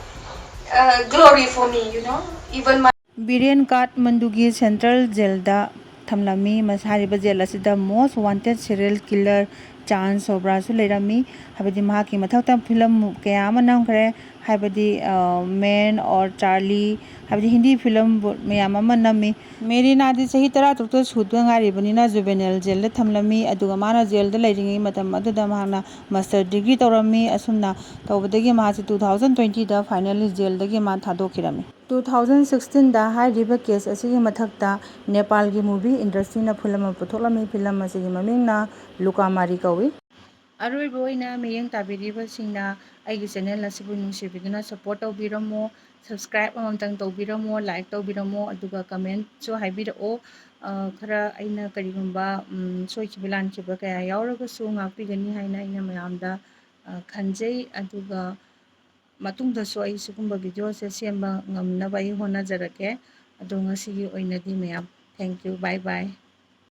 uh, glory for me, you know, even my Biren ꯀꯥꯊꯃꯟꯗꯨꯒꯤ central jail ꯗ ꯊꯝꯂꯝꯃꯤ꯫ ꯃꯁ-, ꯍꯥꯏꯔꯤꯕ jail ꯑꯁꯤꯗ most wanted serial killer ꯆꯥꯟ ꯁꯣꯕ꯭ꯔꯥꯁꯨ ꯂꯩꯔꯝꯃꯤ꯫ ꯍꯥꯏꯕꯗꯤ ꯃꯍꯥꯛꯀꯤ ꯃꯊꯛꯇ film ꯀꯌꯥ ꯑꯃ ꯅꯝꯈ꯭ꯔꯦ꯫ ꯍꯥꯏꯕꯗꯤ, ꯑ, Man or Charlie, ꯍꯥꯏꯕꯗꯤ ꯍꯤꯟꯗꯤ film ꯃꯌꯥꯝ ꯑꯃ ꯅꯝꯃꯤ꯫ ꯃꯦꯔꯤꯅꯥꯗꯤ ꯆꯍꯤ ꯇꯔꯥꯇꯔꯨꯛꯇ ꯁꯨꯗ ꯉꯥꯏꯔꯤꯕꯅꯤꯅ juvenile jail ꯗ ꯊꯝꯂꯝꯃꯤ꯫ ꯑꯗꯨꯒ ꯃꯥꯅ jail ꯗ ꯂꯩꯔꯤꯉꯩ ꯃꯇꯝ ꯑꯗꯨꯗ ꯃꯍꯥꯛꯅ master degree ꯇꯧꯔꯝꯃꯤ꯫ ꯑꯁꯨꯝꯅ ꯇꯧꯕꯗꯒꯤ ꯃꯍꯥꯛꯁꯤ two thousand twenty ꯗ finally jail ꯗꯒꯤ ꯃꯥ ꯊꯥꯗꯣꯛꯈꯤꯔꯝꯃꯤ꯫ Two thousand sixteen ꯗ ꯍꯥꯏꯔꯤꯕ case ꯑꯁꯤꯒꯤ ꯃꯊꯛꯇ ꯅꯦꯄꯥꯜꯒꯤ movie industry ꯅ film ꯑꯃ ꯄꯨꯊꯣꯛꯂꯝꯃꯤ꯫ Film ꯑꯁꯤꯒꯤ ꯃꯃꯤꯡꯅ ꯂꯨꯀꯥꯃꯥꯔꯤ ꯀꯧꯏ꯫ ꯑꯔꯣꯏꯕ ꯑꯣꯏꯅ ꯃꯤꯠꯌꯦꯡ ꯇꯥꯕꯤꯔꯤꯕꯁꯤꯡꯅ ꯑꯩꯒꯤ ꯆꯦꯅꯦꯜ ꯑꯁꯤꯕꯨ ꯅꯨꯡꯁꯤꯕꯤꯗꯨꯅ ꯁꯞꯄꯣꯔꯠ ꯇꯧꯕꯤꯔꯝꯃꯣ, ꯁꯕꯁꯀ꯭ꯔꯥꯏꯕ ꯑꯃꯃꯝꯇꯪ ꯇꯧꯕꯤꯔꯝꯃꯣ, ꯂꯥꯏꯛ ꯇꯧꯕꯤꯔꯝꯃꯣ, ꯑꯗꯨꯒ ꯀꯃꯦꯟꯠꯁꯨ ꯍꯥꯏꯕꯤꯔꯛꯑꯣ꯫ ꯈꯔ ꯑꯩꯅ ꯀꯔꯤꯒꯨꯝꯕ ꯁꯣꯏꯈꯤꯕ ꯂꯥꯟꯈꯤꯕ ꯀꯌꯥ ꯌꯥꯎꯔꯒꯁꯨ ꯉꯥꯛꯄꯤꯒꯅꯤ ꯍꯥꯏꯅ ꯑꯩꯅ ꯃꯌꯥꯝꯗ ꯈꯟꯖꯩ꯫ ꯑꯗꯨꯒ ꯃꯇꯨꯡꯗꯁꯨ ꯑꯩ ꯁꯤꯒꯨꯝꯕ ꯚꯤꯗꯤꯑꯣꯁꯦ ꯁꯦꯝꯕ ꯉꯝꯅꯕ ꯑꯩ ꯍꯣꯠꯅꯖꯔꯛꯀꯦ꯫ ꯑꯗꯣ ꯉꯁꯤꯒꯤ ꯑꯣꯏꯅꯗꯤ ꯃꯌꯥꯝ thank you, bye bye꯫